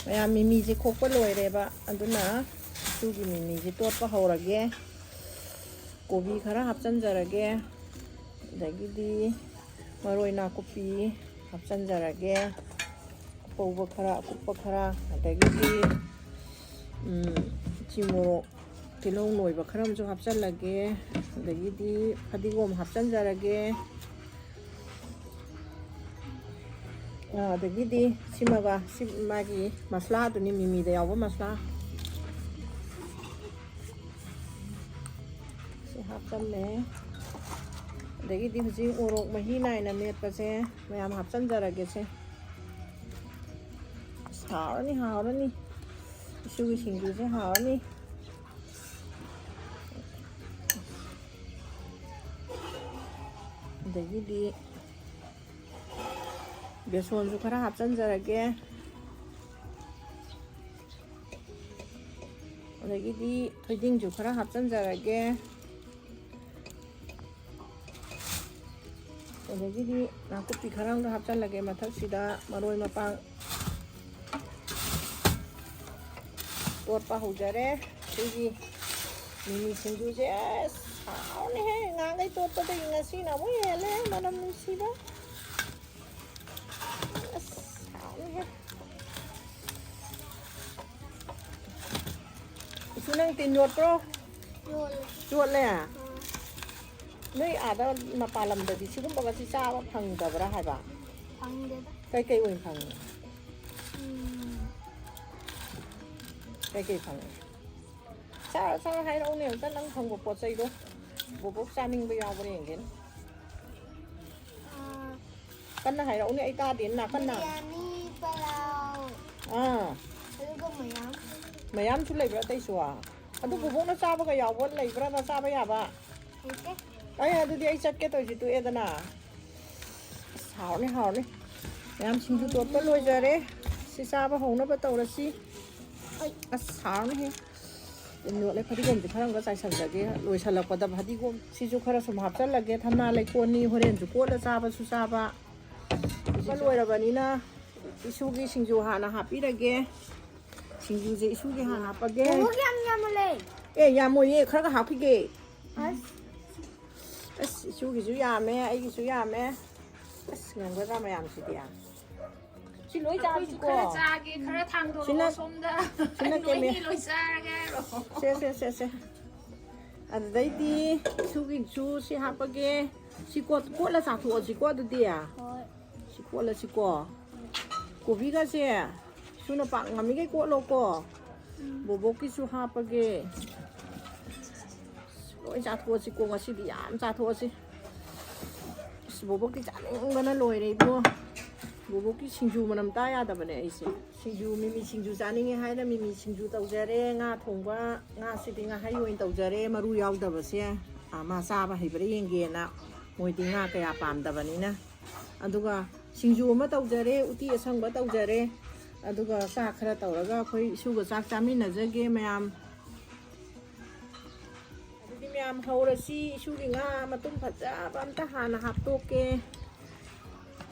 ꯃꯌꯥꯝ, ꯃꯤꯃꯤꯁꯦ ꯈꯣꯛꯄ ꯂꯣꯏꯔꯦꯕ, ꯑꯗꯨꯅ ꯏꯁꯨꯒꯤ ꯃꯤꯃꯤꯁꯦ ꯇꯣꯠꯄ ꯍꯧꯔꯒꯦ꯫ ꯀꯣꯕꯤ ꯈꯔ ꯍꯥꯞꯆꯤꯟꯖꯔꯒꯦ, ꯑꯗꯒꯤꯗꯤ ꯃꯔꯣꯏ ꯅꯥꯀꯨꯞꯄꯤ ꯍꯥꯞꯆꯤꯟꯖꯔꯒꯦ, ꯑꯄꯧꯕ ꯈꯔ, ꯑꯀꯨꯞꯄ ꯈꯔ, ꯑꯗꯒꯤꯗꯤ, ꯎꯝ, ꯎꯆꯤ ꯃꯣꯔꯣꯛ, ꯇꯤꯜꯍꯧ ꯅꯣꯏꯕ ꯈꯔ ꯑꯃꯁꯨ ꯍꯥꯞꯆꯤꯜꯂꯒꯦ, ꯑꯗꯒꯤꯗꯤ ꯐꯗꯤꯒꯣꯝ ꯍꯥꯞꯆꯤꯟꯖꯔꯒꯦ꯫ ꯑ, ꯑꯗꯒꯤꯗꯤ ꯁꯤꯃꯒ, ꯁꯤ ꯃꯥꯒꯤ ꯃꯁꯂꯥꯗꯨꯅꯤ, ꯃꯤꯃꯤꯗ ꯌꯥꯎꯕ ꯃꯁꯂꯥ꯫ ꯁꯤ ꯍꯥꯞꯆꯜꯂꯦ꯫ ꯑꯗꯒꯤꯗꯤ ꯍꯧꯖꯤꯛ ꯃꯣꯔꯣꯛ ꯃꯍꯤ ꯅꯥꯏꯅ ꯃꯦꯠꯄꯁꯦ ꯃꯌꯥꯝ ꯍꯥꯞꯆꯟꯖꯔꯒꯦꯁꯦ꯫ ꯑꯁ, ꯍꯥꯎꯔꯅꯤ, ꯍꯥꯎꯔꯅꯤ꯫ ꯏꯁꯨꯒꯤ ꯁꯤꯡꯖꯨꯁꯦ ꯍꯥꯎꯔꯅꯤ꯫ ꯑꯗꯒꯤꯗꯤ ꯕꯦꯁꯣꯟꯁꯨ ꯈꯔ ꯍꯥꯞꯆꯟꯖꯔꯒꯦ꯫ ꯑꯗꯒꯤꯗꯤ ꯊꯣꯏꯗꯤꯡꯁꯨ ꯈꯔ ꯍꯥꯞꯆꯟꯖꯔꯒꯦ꯫ ꯑꯗꯒꯤꯗꯤ ꯅꯥꯀꯨꯞꯄꯤ ꯈꯔ ꯑꯃꯒ ꯍꯥꯞꯆꯜꯂꯒꯦ ꯃꯊꯛꯁꯤꯗ, ꯃꯔꯣꯏ ꯃꯄꯥꯡ ꯇꯣꯠꯄ ꯍꯧꯖꯔꯦ꯫ ꯑꯩꯈꯣꯏꯒꯤ ꯃꯤꯃꯤ ꯁꯤꯡꯖꯨꯁꯦ ꯑꯁ ꯍꯥꯎꯅꯤꯍꯦ! ꯉꯍꯥꯟꯈꯩ ꯇꯣꯠꯄꯗꯒꯤ ꯉꯁꯤꯅ ꯑꯃꯨꯛ ꯍꯦꯜꯂꯦ ꯃꯅꯝ ꯅꯨꯡꯁꯤꯕ꯫ ꯑꯁ ꯍꯥꯎꯅꯤꯍꯦ! ꯏꯁꯨ, ꯅꯪ ꯇꯤꯟ ꯌꯣꯠꯄ꯭ꯔꯣ? ꯌꯣꯜꯂꯦ꯫ ꯆꯣꯠꯂꯦ꯫ ꯑꯥ, ꯅꯣꯏ ꯑꯥꯗ ꯃꯄꯥꯟ ꯂꯝꯗꯗꯤ ꯁꯤꯒꯨꯝꯕꯒꯁꯤ ꯆꯥꯕ ꯐꯪꯗꯕ꯭ꯔꯥ ꯍꯥꯏꯕ? ꯐꯪꯗꯦꯗ꯫ ꯀꯩꯀꯩ ꯑꯣꯏꯅ ꯐꯪꯉꯤ? ꯎꯝ, ꯀꯩꯀꯩ ꯐꯪꯉꯤ? ꯁꯥꯔ ꯁꯥꯔ ꯍꯥꯏꯔꯛꯎꯅꯦ ꯑꯝꯇ, ꯅꯪ ꯐꯪꯕ ꯄꯣꯠ ꯆꯩꯗꯣ꯫ ꯕꯣꯕꯣꯛ ꯆꯥꯅꯤꯡꯕ ꯌꯥꯎꯕ꯭ꯔꯥ ꯌꯦꯡꯒꯦꯅꯦ꯫ ꯑꯥ, ꯀꯟꯅ ꯍꯥꯏꯔꯛꯎꯅꯦ, ꯑꯩ ꯇꯥꯗꯦꯅ ꯀꯟꯅ꯫ ꯕꯤꯔꯌꯥꯅꯤ, ꯄꯂꯥꯎ, ꯑꯥ, ꯑꯗꯨꯒ ꯃꯌꯥꯝ꯫ ꯃꯌꯥꯝꯁꯨ ꯂꯩꯕ꯭ꯔꯥ ꯑꯇꯩꯁꯨ? ꯑꯗꯨ ꯕꯣꯕꯣꯛꯅ ꯆꯥꯕꯒ ꯌꯥꯎꯕ ꯂꯩꯕ꯭ꯔꯥ, ꯆꯥꯕ ꯌꯥꯕ? ꯍꯩꯇꯦ꯫ ꯑꯩ ꯑꯗꯨꯗꯤ ꯑꯩ ꯆꯠꯀꯦ ꯇꯧꯔꯤꯁꯤ ꯇꯣꯛꯑꯦꯗꯅ꯫ ꯑꯁ, ꯍꯥꯎꯅꯤ, ꯍꯥꯎꯅꯤ꯫ ꯃꯌꯥꯝ ꯁꯤꯡꯖꯨ ꯇꯣꯠꯄ ꯂꯣꯏꯖꯔꯦ꯫ ꯁꯤ ꯆꯥꯕ ꯍꯧꯅꯕ ꯇꯧꯔꯁꯤ꯫ ꯑꯁ, ꯍꯥꯎꯅꯤꯍꯦ꯫ ꯌꯣꯠꯂꯦ, ꯐꯗꯤꯒꯣꯝꯁꯦ ꯈꯔ ꯑꯃꯒ ꯆꯥꯏꯁꯜꯂꯒꯦ꯫ ꯂꯣꯏꯁꯜꯂꯛꯄꯗ ꯐꯗꯤꯒꯣꯝ ꯁꯤꯁꯨ ꯈꯔ ꯁꯨꯝ ꯍꯥꯞꯆꯜꯂꯒꯦ꯫ ꯊꯝꯅꯥ ꯂꯩꯀꯣꯟꯅꯤ, ꯍꯣꯔꯦꯟꯁꯨ ꯀꯣꯠꯂ ꯆꯥꯕꯁꯨ ꯆꯥꯕ꯫ ꯂꯣꯏꯔꯕꯅꯤꯅ ꯏꯁꯨꯒꯤ ꯁꯤꯡꯖꯨ ꯍꯥꯟꯅ ꯍꯥꯞꯄꯤꯔꯒꯦ꯫ ꯁꯤꯡꯖꯨꯁꯦ ꯏꯁꯨꯒꯤ ꯍꯥꯟꯅ ꯍꯥꯞꯄꯒꯦ꯫ ꯃꯣꯔꯣꯛ ꯌꯥꯝ ꯌꯥꯝꯃꯜꯂꯦ꯫ ꯑꯦ, ꯌꯥꯝꯃꯣꯏꯌꯦ, ꯈꯔꯒ ꯍꯥꯞꯈꯤꯒꯦ꯫ ꯑꯁ, ꯑꯁ, ꯏꯁꯨꯒꯤꯁꯨ ꯌꯥꯝꯃꯦ, ꯑꯩꯒꯤꯁꯨ ꯌꯥꯝꯃꯦ꯫ ꯑꯁ, ꯉꯝꯒꯗ꯭ꯔꯥ ꯃꯌꯥꯝꯁꯤꯗꯤ? ꯁꯤ ꯂꯣꯏ ꯑꯩꯈꯣꯏꯁꯨ ꯆꯥꯁꯤꯀꯣ꯫ ꯈꯔ ꯆꯥꯒꯦ, ꯈꯔ ꯊꯥꯡꯗꯣꯔꯛꯑꯣ ꯁꯤꯅ, ꯁꯣꯝꯗ꯫ ꯁꯤꯅ ꯅꯣꯏꯅꯤ ꯀꯦꯃꯦ-, ꯂꯣꯏ ꯆꯥꯔꯒꯦ ꯍꯥꯏꯔꯣ? ꯁꯦ, ꯁꯦ, ꯁꯦ, ꯁꯦ꯫ ꯑꯗꯨꯗꯩꯗꯤ ꯏꯁꯨꯒꯤꯁꯨ ꯁꯤ ꯍꯥꯞꯄꯒꯦ꯫ ꯁꯤ ꯀꯣꯠ-, ꯀꯣꯠꯂ ꯆꯥꯊꯣꯛꯑꯁꯤꯀꯣ ꯑꯗꯨꯗꯤ꯫ ꯍꯣꯏ꯫ ꯁꯤ ꯀꯣꯠꯂꯁꯤꯀꯣ꯫ ꯀꯣꯕꯤꯒꯁꯦ ꯏꯁꯨꯅ ꯄꯥꯛ ꯉꯝꯃꯤꯈꯩ ꯀꯣꯠꯂꯣꯀꯣ꯫ ꯕꯣꯕꯣꯛꯀꯤꯁꯨ ꯍꯥꯞꯄꯒꯦ꯫ ꯂꯣꯏ ꯆꯥꯊꯣꯛꯑꯁꯤꯀꯣ, ꯉꯁꯤꯗꯤ ꯌꯥꯝ ꯆꯥꯊꯣꯛꯑꯁꯤ꯫ ꯑꯁ, ꯕꯣꯕꯣꯛꯀꯤ ꯆꯥꯅꯤꯡꯕꯅ ꯂꯣꯏꯔꯦ ꯏꯕꯨꯡꯉꯣ꯫ ꯕꯣꯕꯣꯛꯀꯤ ꯁꯤꯡꯖꯨ ꯃꯅꯝ ꯇꯥ ꯌꯥꯗꯕꯅꯦ ꯑꯩꯁꯦ꯫ ꯁꯤꯡꯖꯨ, ꯃꯤꯃꯤ ꯁꯤꯡꯖꯨ ꯆꯥꯅꯤꯡꯉꯦ ꯍꯥꯏꯅ ꯃꯤꯃꯤ ꯁꯤꯡꯖꯨ ꯇꯧꯖꯔꯦ꯫ ꯉꯥ ꯊꯣꯡꯕ, ꯉꯥꯁꯤꯗꯤ ꯉꯥꯍꯩ ꯑꯣꯏꯅ ꯇꯧꯖꯔꯦ, ꯃꯔꯨ ꯌꯥꯎꯗꯕꯁꯦ꯫ ꯑꯥ, ꯃꯥ ꯆꯥꯕ ꯍꯩꯕ꯭ꯔꯥ ꯌꯦꯡꯒꯦꯅ꯫ ꯃꯣꯏꯗꯤ ꯉꯥ ꯀꯌꯥ ꯄꯥꯝꯗꯕꯅꯤꯅ꯫ ꯑꯗꯨꯒ ꯁꯤꯡꯖꯨ ꯑꯃ ꯇꯧꯖꯔꯦ, ꯎꯇꯤ ꯑꯁꯪꯕ ꯇꯧꯖꯔꯦ꯫ ꯑꯗꯨꯒ ꯆꯥꯛ ꯈꯔ ꯇꯧꯔꯒ ꯑꯩꯈꯣꯏ ꯏꯁꯨꯒ ꯆꯥꯛ ꯆꯥꯃꯤꯟꯅꯖꯒꯦ ꯃꯌꯥꯝ꯫ ꯑꯗꯨꯗꯤ ꯃꯌꯥꯝ ꯍꯧꯔꯁꯤ꯫ ꯏꯁꯨꯒꯤ ꯉꯥ ꯃꯇꯨꯝ ꯐꯖꯕ ꯑꯝꯇ ꯍꯥꯟꯅ ꯍꯥꯞꯇꯣꯛꯀꯦ꯫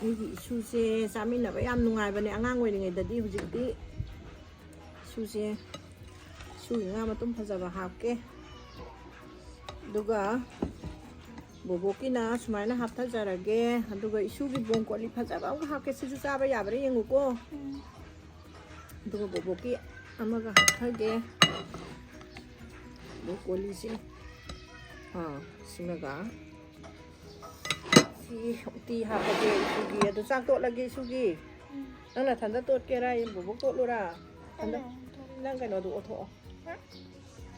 ꯑꯩꯒꯤ ꯏꯁꯨꯁꯦ ꯆꯥꯃꯤꯟꯅꯕ ꯌꯥꯝ ꯅꯨꯡꯉꯥꯏꯕꯅꯦ ꯑꯉꯥꯡ ꯑꯣꯏꯔꯤꯉꯩꯗꯗꯤ, ꯍꯧꯖꯤꯛꯇꯤ ꯏꯁꯨꯁꯦ, ꯏꯁꯨꯒꯤ ꯉꯥ ꯃꯇꯨꯝ ꯐꯖꯕ ꯍꯥꯞꯀꯦ꯫ ꯑꯗꯨꯒ ꯕꯣꯕꯣꯛꯀꯤꯅ ꯁꯨꯃꯥꯏꯅ ꯍꯥꯞꯊꯖꯔꯒꯦ꯫ ꯑꯗꯨꯒ ꯏꯁꯨꯒꯤ ꯕꯣꯡꯀꯣꯂꯤ ꯐꯖꯕ ꯑꯃꯒ ꯍꯥꯞꯀꯦ꯫ ꯁꯤꯁꯨ ꯆꯥꯕ ꯌꯥꯕ꯭ꯔꯥ ꯌꯦꯡꯉꯨꯀꯣ꯫ ꯑꯗꯨꯒ ꯕꯣꯕꯣꯛꯀꯤ ꯑꯃꯒ ꯍꯥꯞꯊꯒꯦ꯫ ꯕ꯭ꯔꯣꯀꯣꯂꯤꯁꯦ꯫ ꯑꯥ, ꯁꯤꯃꯒ꯫ ꯁꯤ ꯎꯇꯤ ꯍꯥꯞꯄꯒꯦ ꯏꯁꯨꯒꯤ꯫ ꯑꯗꯨ ꯆꯥꯛ ꯇꯣꯠꯂꯒꯦ ꯏꯁꯨꯒꯤ꯫ ꯅꯪ ꯅꯊꯟꯗ ꯇꯣꯠꯀꯦꯔꯥ? ꯕꯣꯕꯣꯛ ꯇꯣꯠꯂꯨꯔꯥ? ꯅꯪ ꯀꯩꯅꯣꯗꯣ ꯑꯣꯠꯊꯣꯛꯑꯣ꯫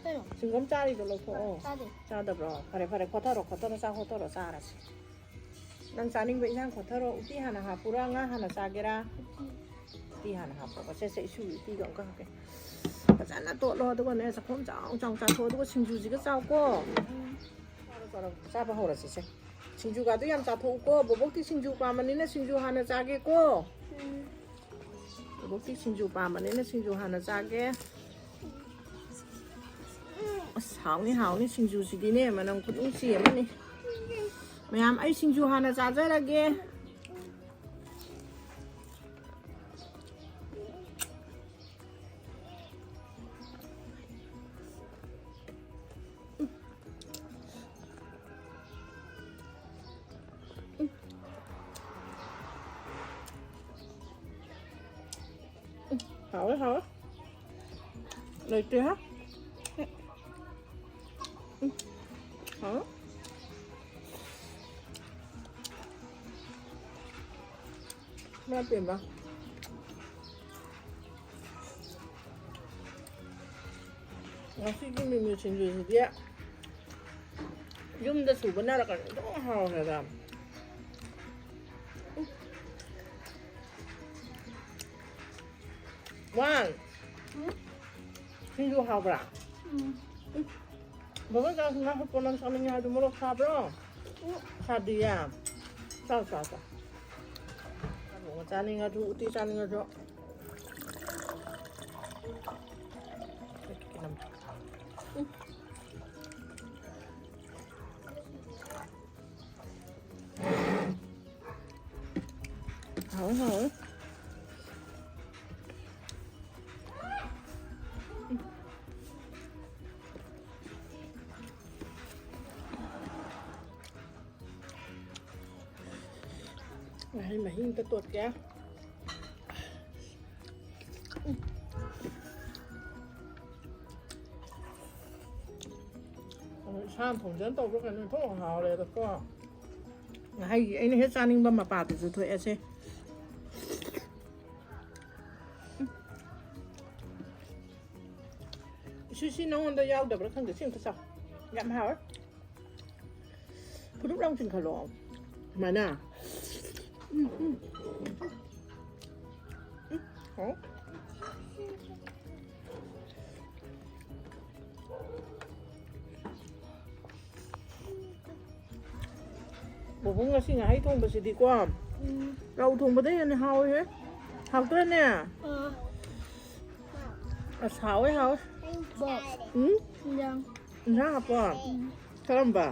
ꯀꯩꯅꯣ? ꯆꯤꯡꯒꯝ ꯆꯥꯔꯤꯗꯣ ꯂꯧꯊꯣꯛꯑꯣ꯫ ꯆꯥꯗꯦ꯫ ꯆꯥꯗꯕ꯭ꯔꯣ? ꯐꯔꯦ, ꯐꯔꯦ, ꯈꯣꯠꯊꯔꯣ, ꯈꯣꯠꯊꯔꯣ, ꯆꯥ ꯈꯣꯠꯊꯔꯣ, ꯆꯥꯔꯁꯤ꯫ ꯅꯪ ꯆꯥꯅꯤꯡꯕ ꯏꯟꯁꯥꯡ ꯈꯣꯠꯊꯔꯣ꯫ ꯎꯇꯤ ꯍꯥꯟꯅ ꯍꯥꯞꯄꯨꯔꯥ, ꯉꯥ ꯍꯥꯟꯅ ꯆꯥꯒꯦꯔꯥ? ꯎꯇꯤ ꯍꯥꯟꯅ ꯍꯥꯞꯄꯣꯕ꯫ ꯁꯦ, ꯁꯦ, ꯏꯁꯨ ꯎꯇꯤꯗꯣ ꯑꯃꯨꯛꯀ ꯍꯥꯞꯀꯦ꯫ ꯐꯖꯅ ꯇꯣꯠꯂꯣ, ꯑꯗꯨꯒꯅꯦ, ꯆꯥꯛꯈꯣꯝ ꯆꯥꯎ ꯆꯥꯎ ꯆꯥꯊꯣꯛꯑꯣ, ꯑꯗꯨꯒ ꯁꯤꯡꯖꯨꯁꯤꯒ ꯆꯥꯎꯀꯣ꯫ ꯆꯥꯕ ꯍꯧꯔꯁꯤꯁꯦ꯫ ꯁꯤꯡꯖꯨꯒꯗꯣ ꯌꯥꯝ ꯆꯥꯊꯣꯛꯎꯀꯣ꯫ ꯕꯣꯕꯣꯛꯇꯤ ꯁꯤꯡꯖꯨ ꯄꯥꯝꯕꯅꯤꯅ ꯁꯤꯡꯖꯨ ꯍꯥꯟꯅ ꯆꯥꯒꯦꯀꯣ꯫ ꯕꯣꯕꯣꯛꯇꯤ ꯁꯤꯡꯖꯨ ꯄꯥꯝꯕꯅꯤꯅ ꯁꯤꯡꯖꯨ ꯍꯥꯟꯅ ꯆꯥꯒꯦ꯫ ꯑꯁ, ꯍꯥꯎꯅꯤ, ꯍꯥꯎꯅꯤ, ꯁꯤꯡꯖꯨꯁꯤꯗꯤꯅꯦ, ꯃꯅꯝ ꯈꯨꯅꯨꯡꯁꯤ ꯑꯃꯅꯤ꯫ ꯃꯌꯥꯝ, ꯑꯩ ꯁꯤꯡꯖꯨ ꯍꯥꯟꯅ ꯆꯥꯖꯔꯒꯦ꯫ ꯎꯝ, ꯍꯥꯎꯋꯦ, ꯍꯥꯎꯋꯦ꯫ ꯂꯩꯇꯦ, ꯍꯥ? ꯎꯝ, ꯍꯥꯎꯋꯦ꯫ ꯏꯃꯥ ꯄꯦꯝꯃ꯫ ꯉꯁꯤꯒꯤ ꯃꯤꯃꯤ ꯁꯤꯡꯖꯨꯁꯤꯗꯤ ꯌꯨꯝꯗ ꯁꯨꯕ ꯅꯠꯇ꯭ꯔꯒꯗꯤ ꯑꯗꯨꯝ ꯍꯥꯎꯔꯦꯗ꯫ ꯋꯥꯟ꯫ ꯎꯝ꯫ ꯁꯤꯡꯖꯨ ꯍꯥꯎꯕ꯭ꯔꯥ? ꯎꯝ꯫ ꯕꯕꯥ ꯆꯥꯁꯤ ꯉꯥ ꯍꯣꯠꯄ ꯅꯪ ꯆꯥꯅꯤꯡꯉꯦ ꯍꯥꯏꯗꯨ ꯃꯣꯔꯣꯛ ꯁꯥꯕ꯭ꯔꯣ? ꯎꯝ꯫ ꯁꯥꯗꯤꯌꯦ? ꯆꯥꯎ, ꯆꯥꯎ, ꯆꯥꯎ꯫ ꯆꯥꯅꯤꯡꯉꯁꯨ, ꯎꯇꯤ ꯆꯥꯅꯤꯡꯉꯁꯨ꯫ ꯎꯝ꯫ ꯍꯥꯎꯋꯦ, ꯍꯥꯎꯋꯦ꯫ ꯉꯥꯔꯤ ꯃꯍꯤ ꯑꯝꯇ ꯇꯣꯠꯀꯦ꯫ ꯎꯝ꯫ ꯏꯁꯥꯅ ꯊꯣꯡꯖꯅ ꯇꯧꯕ꯭ꯔꯥ ꯀꯩꯅꯣ ꯏꯟꯊꯣꯛ ꯍꯥꯎꯔꯦꯗꯀꯣ꯫ ꯉꯥꯍꯩꯒꯤ ꯑꯩꯅ ꯍꯦꯛ ꯆꯥꯅꯤꯡꯕ ꯃꯄꯥꯗꯨꯁꯨ ꯊꯣꯛꯑꯦꯁꯦ꯫ ꯁꯤꯁꯤ ꯅꯉꯣꯟꯗ ꯌꯥꯎꯗꯕ꯭ꯔꯥ ꯈꯪꯗꯦ꯫ ꯁꯤ ꯑꯝꯇ ꯆꯥꯎ꯫ ꯌꯥꯝ ꯍꯥꯎꯋꯦ꯫ ꯐꯨꯔꯨꯞ ꯂꯥꯎ ꯆꯤꯡꯈꯠꯂꯣ꯫ ꯁꯨꯃꯥꯏꯅ꯫ ꯎꯝ, ꯎꯝ꯫ ꯎꯝ, ꯍꯥꯎ꯫ ꯕꯨꯕꯨ ꯉꯁꯤ ꯉꯥꯍꯩ ꯊꯣꯡꯕꯁꯤꯗꯤꯀꯣ, ꯎꯝ꯫ ꯔꯧ ꯊꯣꯡꯕꯗꯩ ꯍꯦꯟꯅ ꯍꯥꯎꯋꯦꯍꯦ꯫ ꯍꯥꯎꯇ꯭ꯔꯅꯦ? ꯑꯥ꯫ ꯑꯁ, ꯍꯥꯎꯋꯦ, ꯍꯥꯎꯋꯦ꯫ ꯕꯣꯛ꯫ ꯎꯝ? ꯏꯟꯖꯥꯡ꯫ ꯏꯟꯖꯥꯡ ꯍꯥꯞꯄꯣ? ꯎꯝ꯫ ꯀꯔꯝꯕ?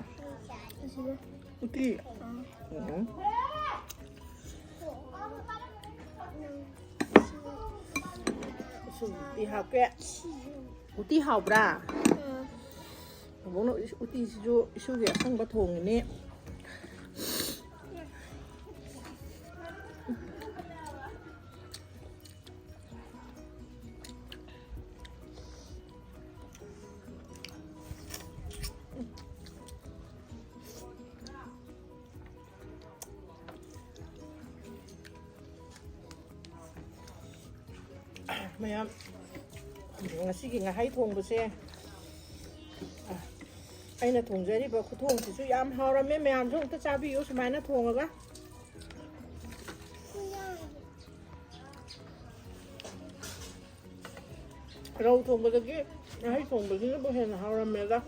ꯑꯁꯤꯗ꯫ ꯎꯇꯤ? ꯑꯥ꯫ ꯎꯝ꯫ ꯎꯇꯤ ꯍꯥꯞꯀꯦ꯫ ꯎꯇꯤ ꯍꯥꯎꯕ꯭ꯔꯥ? ꯑꯥ꯫ ꯕꯨꯕꯣꯛꯅ ꯎꯇꯤꯁꯤꯁꯨ ꯏꯁꯨꯒꯤ ꯑꯁꯪꯕ ꯊꯣꯡꯉꯤꯅꯤ꯫ ꯃꯌꯥꯝ, ꯉꯁꯤꯒꯤ ꯉꯥꯍꯩ ꯊꯣꯡꯕꯁꯦ, ꯑ, ꯑꯩꯅ ꯊꯣꯡꯖꯔꯤꯕ ꯈꯨꯊꯣꯡꯁꯤꯁꯨ ꯌꯥꯝ ꯍꯥꯎꯔꯝꯃꯦ꯫ ꯃꯌꯥꯝꯁꯨ ꯑꯝꯇ ꯆꯥꯕꯤꯌꯨ ꯁꯨꯃꯥꯏꯅ ꯊꯣꯡꯉꯒ꯫ ꯔꯧ ꯊꯣꯡꯕꯗꯒꯤ ꯉꯥꯍꯩ ꯊꯣꯡꯕꯁꯤꯅꯕꯨ ꯍꯦꯟꯅ ꯍꯥꯎꯔꯝꯃꯦꯗ꯫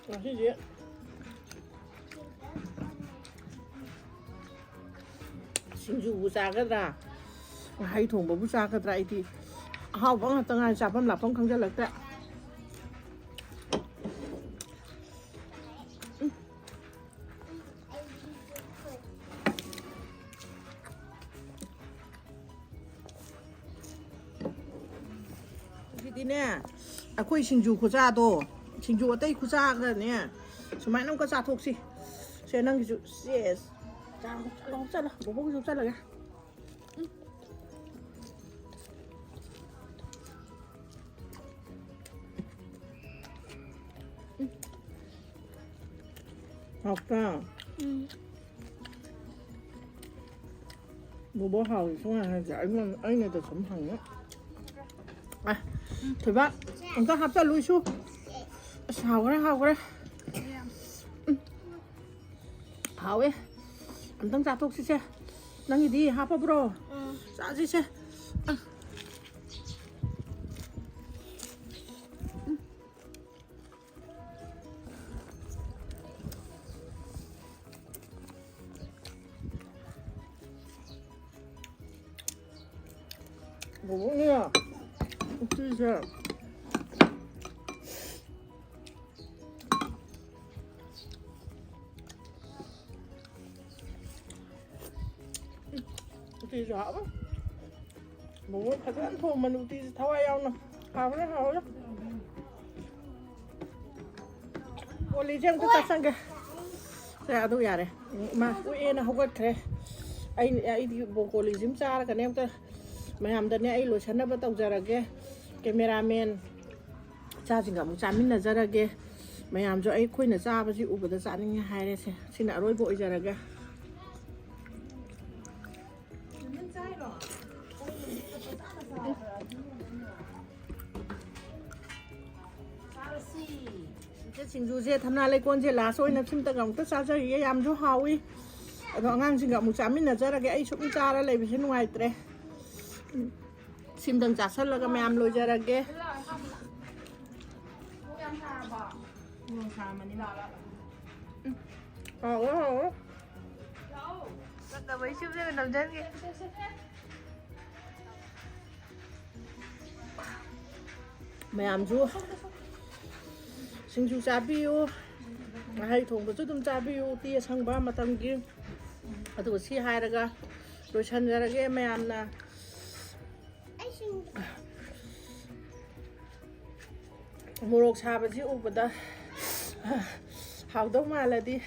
ꯉꯁꯤꯗꯤ ꯁꯤꯡꯖꯨꯕꯨ ꯆꯥꯒꯗ꯭ꯔꯥ, ꯉꯥꯍꯩ ꯊꯣꯡꯕꯕꯨ ꯆꯥꯒꯗ꯭ꯔꯥ, ꯑꯩꯗꯤ ꯑꯍꯥꯎꯕ ꯉꯥꯛꯇ ꯉꯥꯏ, ꯆꯥꯐꯝ ꯂꯥꯛꯐꯝ ꯈꯪꯖꯜꯂꯛꯇ꯭ꯔꯦ꯫ ꯁꯤꯗꯤꯅꯦ, ꯑꯩꯈꯣꯏ ꯁꯤꯡꯖꯨ ꯈꯨꯆꯥꯗꯣ, ꯁꯤꯡꯖꯨ ꯑꯇꯩ ꯈꯨꯆꯥꯒꯅꯦ, ꯁꯨꯃꯥꯏꯅ ꯑꯃꯨꯛꯀ ꯆꯥꯊꯣꯛꯁꯤ꯫ ꯁꯦ, ꯅꯪꯒꯤꯁꯨ꯫ ꯁꯦꯁ꯫ ꯆꯥꯔꯣ, ꯆꯠꯂꯣ, ꯆꯠꯂꯣ꯫ ꯕꯣꯕꯣꯒꯤꯁꯨ ꯆꯠꯂꯒꯦ꯫ ꯎꯝ꯫ ꯎꯝ꯫ ꯍꯥꯎꯇ꯭ꯔꯥ? ꯎꯝ꯫ ꯕꯣꯕꯣ ꯍꯥꯎꯏ ꯁꯨꯡꯍꯥꯏ ꯍꯥꯏꯗꯦ꯫ ꯑꯩꯉꯣꯟ-, ꯑꯩꯅꯗ ꯁꯨꯝ ꯍꯪꯉꯦ꯫ ꯑ, ꯊꯣꯏꯕ, ꯑꯝꯇ ꯍꯥꯞꯆꯜꯂꯨ ꯏꯁꯨ꯫ ꯑꯁ, ꯍꯥꯎꯈ꯭ꯔꯦ, ꯍꯥꯎꯈ꯭ꯔꯦ꯫ ꯎꯝ꯫ ꯍꯥꯎꯋꯦ꯫ ꯑꯝꯇꯪ ꯆꯥꯊꯣꯛꯁꯤꯁꯦ꯫ ꯅꯪꯒꯤꯗꯤ ꯍꯥꯞꯄꯕ꯭ꯔꯣ? ꯎꯝ꯫ ꯆꯥꯁꯤꯁꯦ꯫ ꯑ꯫ ꯕꯣꯕꯣꯛꯅꯦ, ꯎꯇꯤꯁꯦ꯫ ꯎꯇꯤꯁꯨ ꯍꯥꯎꯋꯦ꯫ ꯕꯣꯕꯣꯛ ꯐꯖꯅ ꯊꯣꯡꯕꯅꯤ ꯎꯇꯤꯁꯦ ꯊꯋꯥꯏ ꯌꯥꯎꯅ꯫ ꯍꯥꯎꯔꯦ, ꯍꯥꯎꯔꯦ꯫ ꯀꯣꯂꯤꯁꯦ ꯑꯝꯇ ꯆꯥꯛꯁꯪꯒꯦ꯫ ꯁꯦ, ꯑꯗꯨ ꯌꯥꯔꯦ꯫ ꯏꯃꯥ ꯀꯨꯏꯅ ꯍꯧꯒꯠꯈ꯭ꯔꯦ꯫ ꯑꯩ, ꯑꯩꯗꯤ ꯕ꯭ꯔꯣꯀꯣꯂꯤꯁꯤꯃ ꯆꯥꯔꯒꯅꯦ ꯑꯝꯇ ꯃꯌꯥꯝꯗꯅꯦ ꯑꯩ ꯂꯣꯏꯁꯟꯅꯕ ꯇꯧꯖꯔꯒꯦ꯫ ꯀꯦꯃꯦꯔꯥꯃꯦꯟ ꯏꯆꯥꯁꯤꯡꯒ ꯑꯃꯨꯛ ꯆꯥꯃꯤꯟꯅꯖꯔꯒꯦ꯫ ꯃꯌꯥꯝꯁꯨ ꯑꯩꯈꯣꯏꯅ ꯆꯥꯕꯁꯤ ꯎꯕꯗ ꯆꯥꯅꯤꯡꯉꯦ ꯍꯥꯏꯔꯦꯁꯦ꯫ ꯁꯤꯅ ꯑꯔꯣꯏꯕ ꯑꯣꯏꯖꯔꯒꯦ꯫ ꯁꯤꯡꯖꯨꯁꯦ ꯊꯝꯅꯥ ꯂꯩꯀꯣꯟꯁꯦ ꯂꯥꯁ ꯑꯣꯏꯅ ꯁꯤꯝꯇꯒ ꯑꯃꯨꯛꯇ ꯆꯥꯖꯈꯤꯒꯦ꯫ ꯌꯥꯝꯁꯨ ꯍꯥꯎꯏ꯫ ꯑꯗꯣ ꯑꯉꯥꯡꯁꯤꯡꯒ ꯑꯃꯨꯛ ꯆꯥꯃꯤꯟꯅꯖꯔꯒꯦ꯫ ꯑꯩ ꯁꯨꯝ ꯆꯥꯔ ꯂꯩꯕꯁꯦ ꯅꯨꯡꯉꯥꯏꯇ꯭ꯔꯦ꯫ ꯁꯤꯝꯗꯪ ꯆꯥꯁꯜꯂꯒ ꯃꯌꯥꯝ ꯂꯣꯏꯖꯔꯒꯦ꯫ ꯎꯝ꯫ ꯍꯥꯎꯋꯦ, ꯍꯥꯎꯋꯦ꯫ ꯆꯠꯇꯕꯩ ꯁꯤꯝꯗꯒ ꯅꯝꯖꯟꯒꯦ꯫ ꯃꯌꯥꯝꯁꯨ ꯁꯤꯡꯖꯨ ꯆꯥꯕꯤꯌꯨ, ꯉꯥꯍꯩ ꯊꯣꯡꯕꯁꯨ ꯑꯗꯨꯝ ꯆꯥꯕꯤꯌꯨ, ꯎꯇꯤ ꯑꯁꯪꯕ ꯃꯇꯝꯒꯤ꯫ ꯑꯗꯨꯒ ꯁꯤ ꯍꯥꯏꯔꯒ ꯂꯣꯏꯁꯟꯖꯔꯒꯦ ꯃꯌꯥꯝꯅ꯫ ꯃꯣꯔꯣꯛ ꯁꯥꯕꯁꯤ ꯎꯕꯗ ꯍꯥꯎꯗꯧ ꯃꯥꯜꯂꯗꯤ,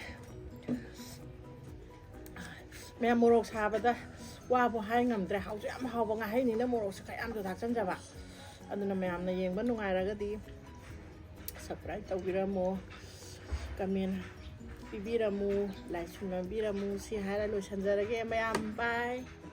ꯃꯌꯥꯝ ꯃꯣꯔꯣꯛ ꯁꯥꯕꯗ ꯋꯥꯕꯨ ꯍꯥꯏ ꯉꯝꯗ꯭ꯔꯦ꯫ ꯍꯥꯎꯁꯨ ꯌꯥꯝ ꯍꯥꯎꯕ ꯉꯥꯍꯩꯅꯤꯅ ꯃꯣꯔꯣꯛꯁꯦ ꯈꯔ ꯌꯥꯝꯁꯨ ꯊꯥꯛꯆꯟꯖꯕ꯫ ꯑꯗꯨꯅ ꯃꯌꯥꯝꯅ ꯌꯦꯡꯕ ꯅꯨꯡꯉꯥꯏꯔꯒꯗꯤ subscribe ꯇꯧꯕꯤꯔꯝꯃꯣ, comment ꯄꯤꯕꯤꯔꯝꯃꯨ, like ꯁꯨ ꯅꯝꯕꯤꯔꯝꯃꯨ꯫ ꯁꯤ ꯍꯥꯏꯔ ꯂꯣꯏꯁꯤꯟꯖꯔꯒꯦ ꯃꯌꯥꯝ꯫ Bye꯫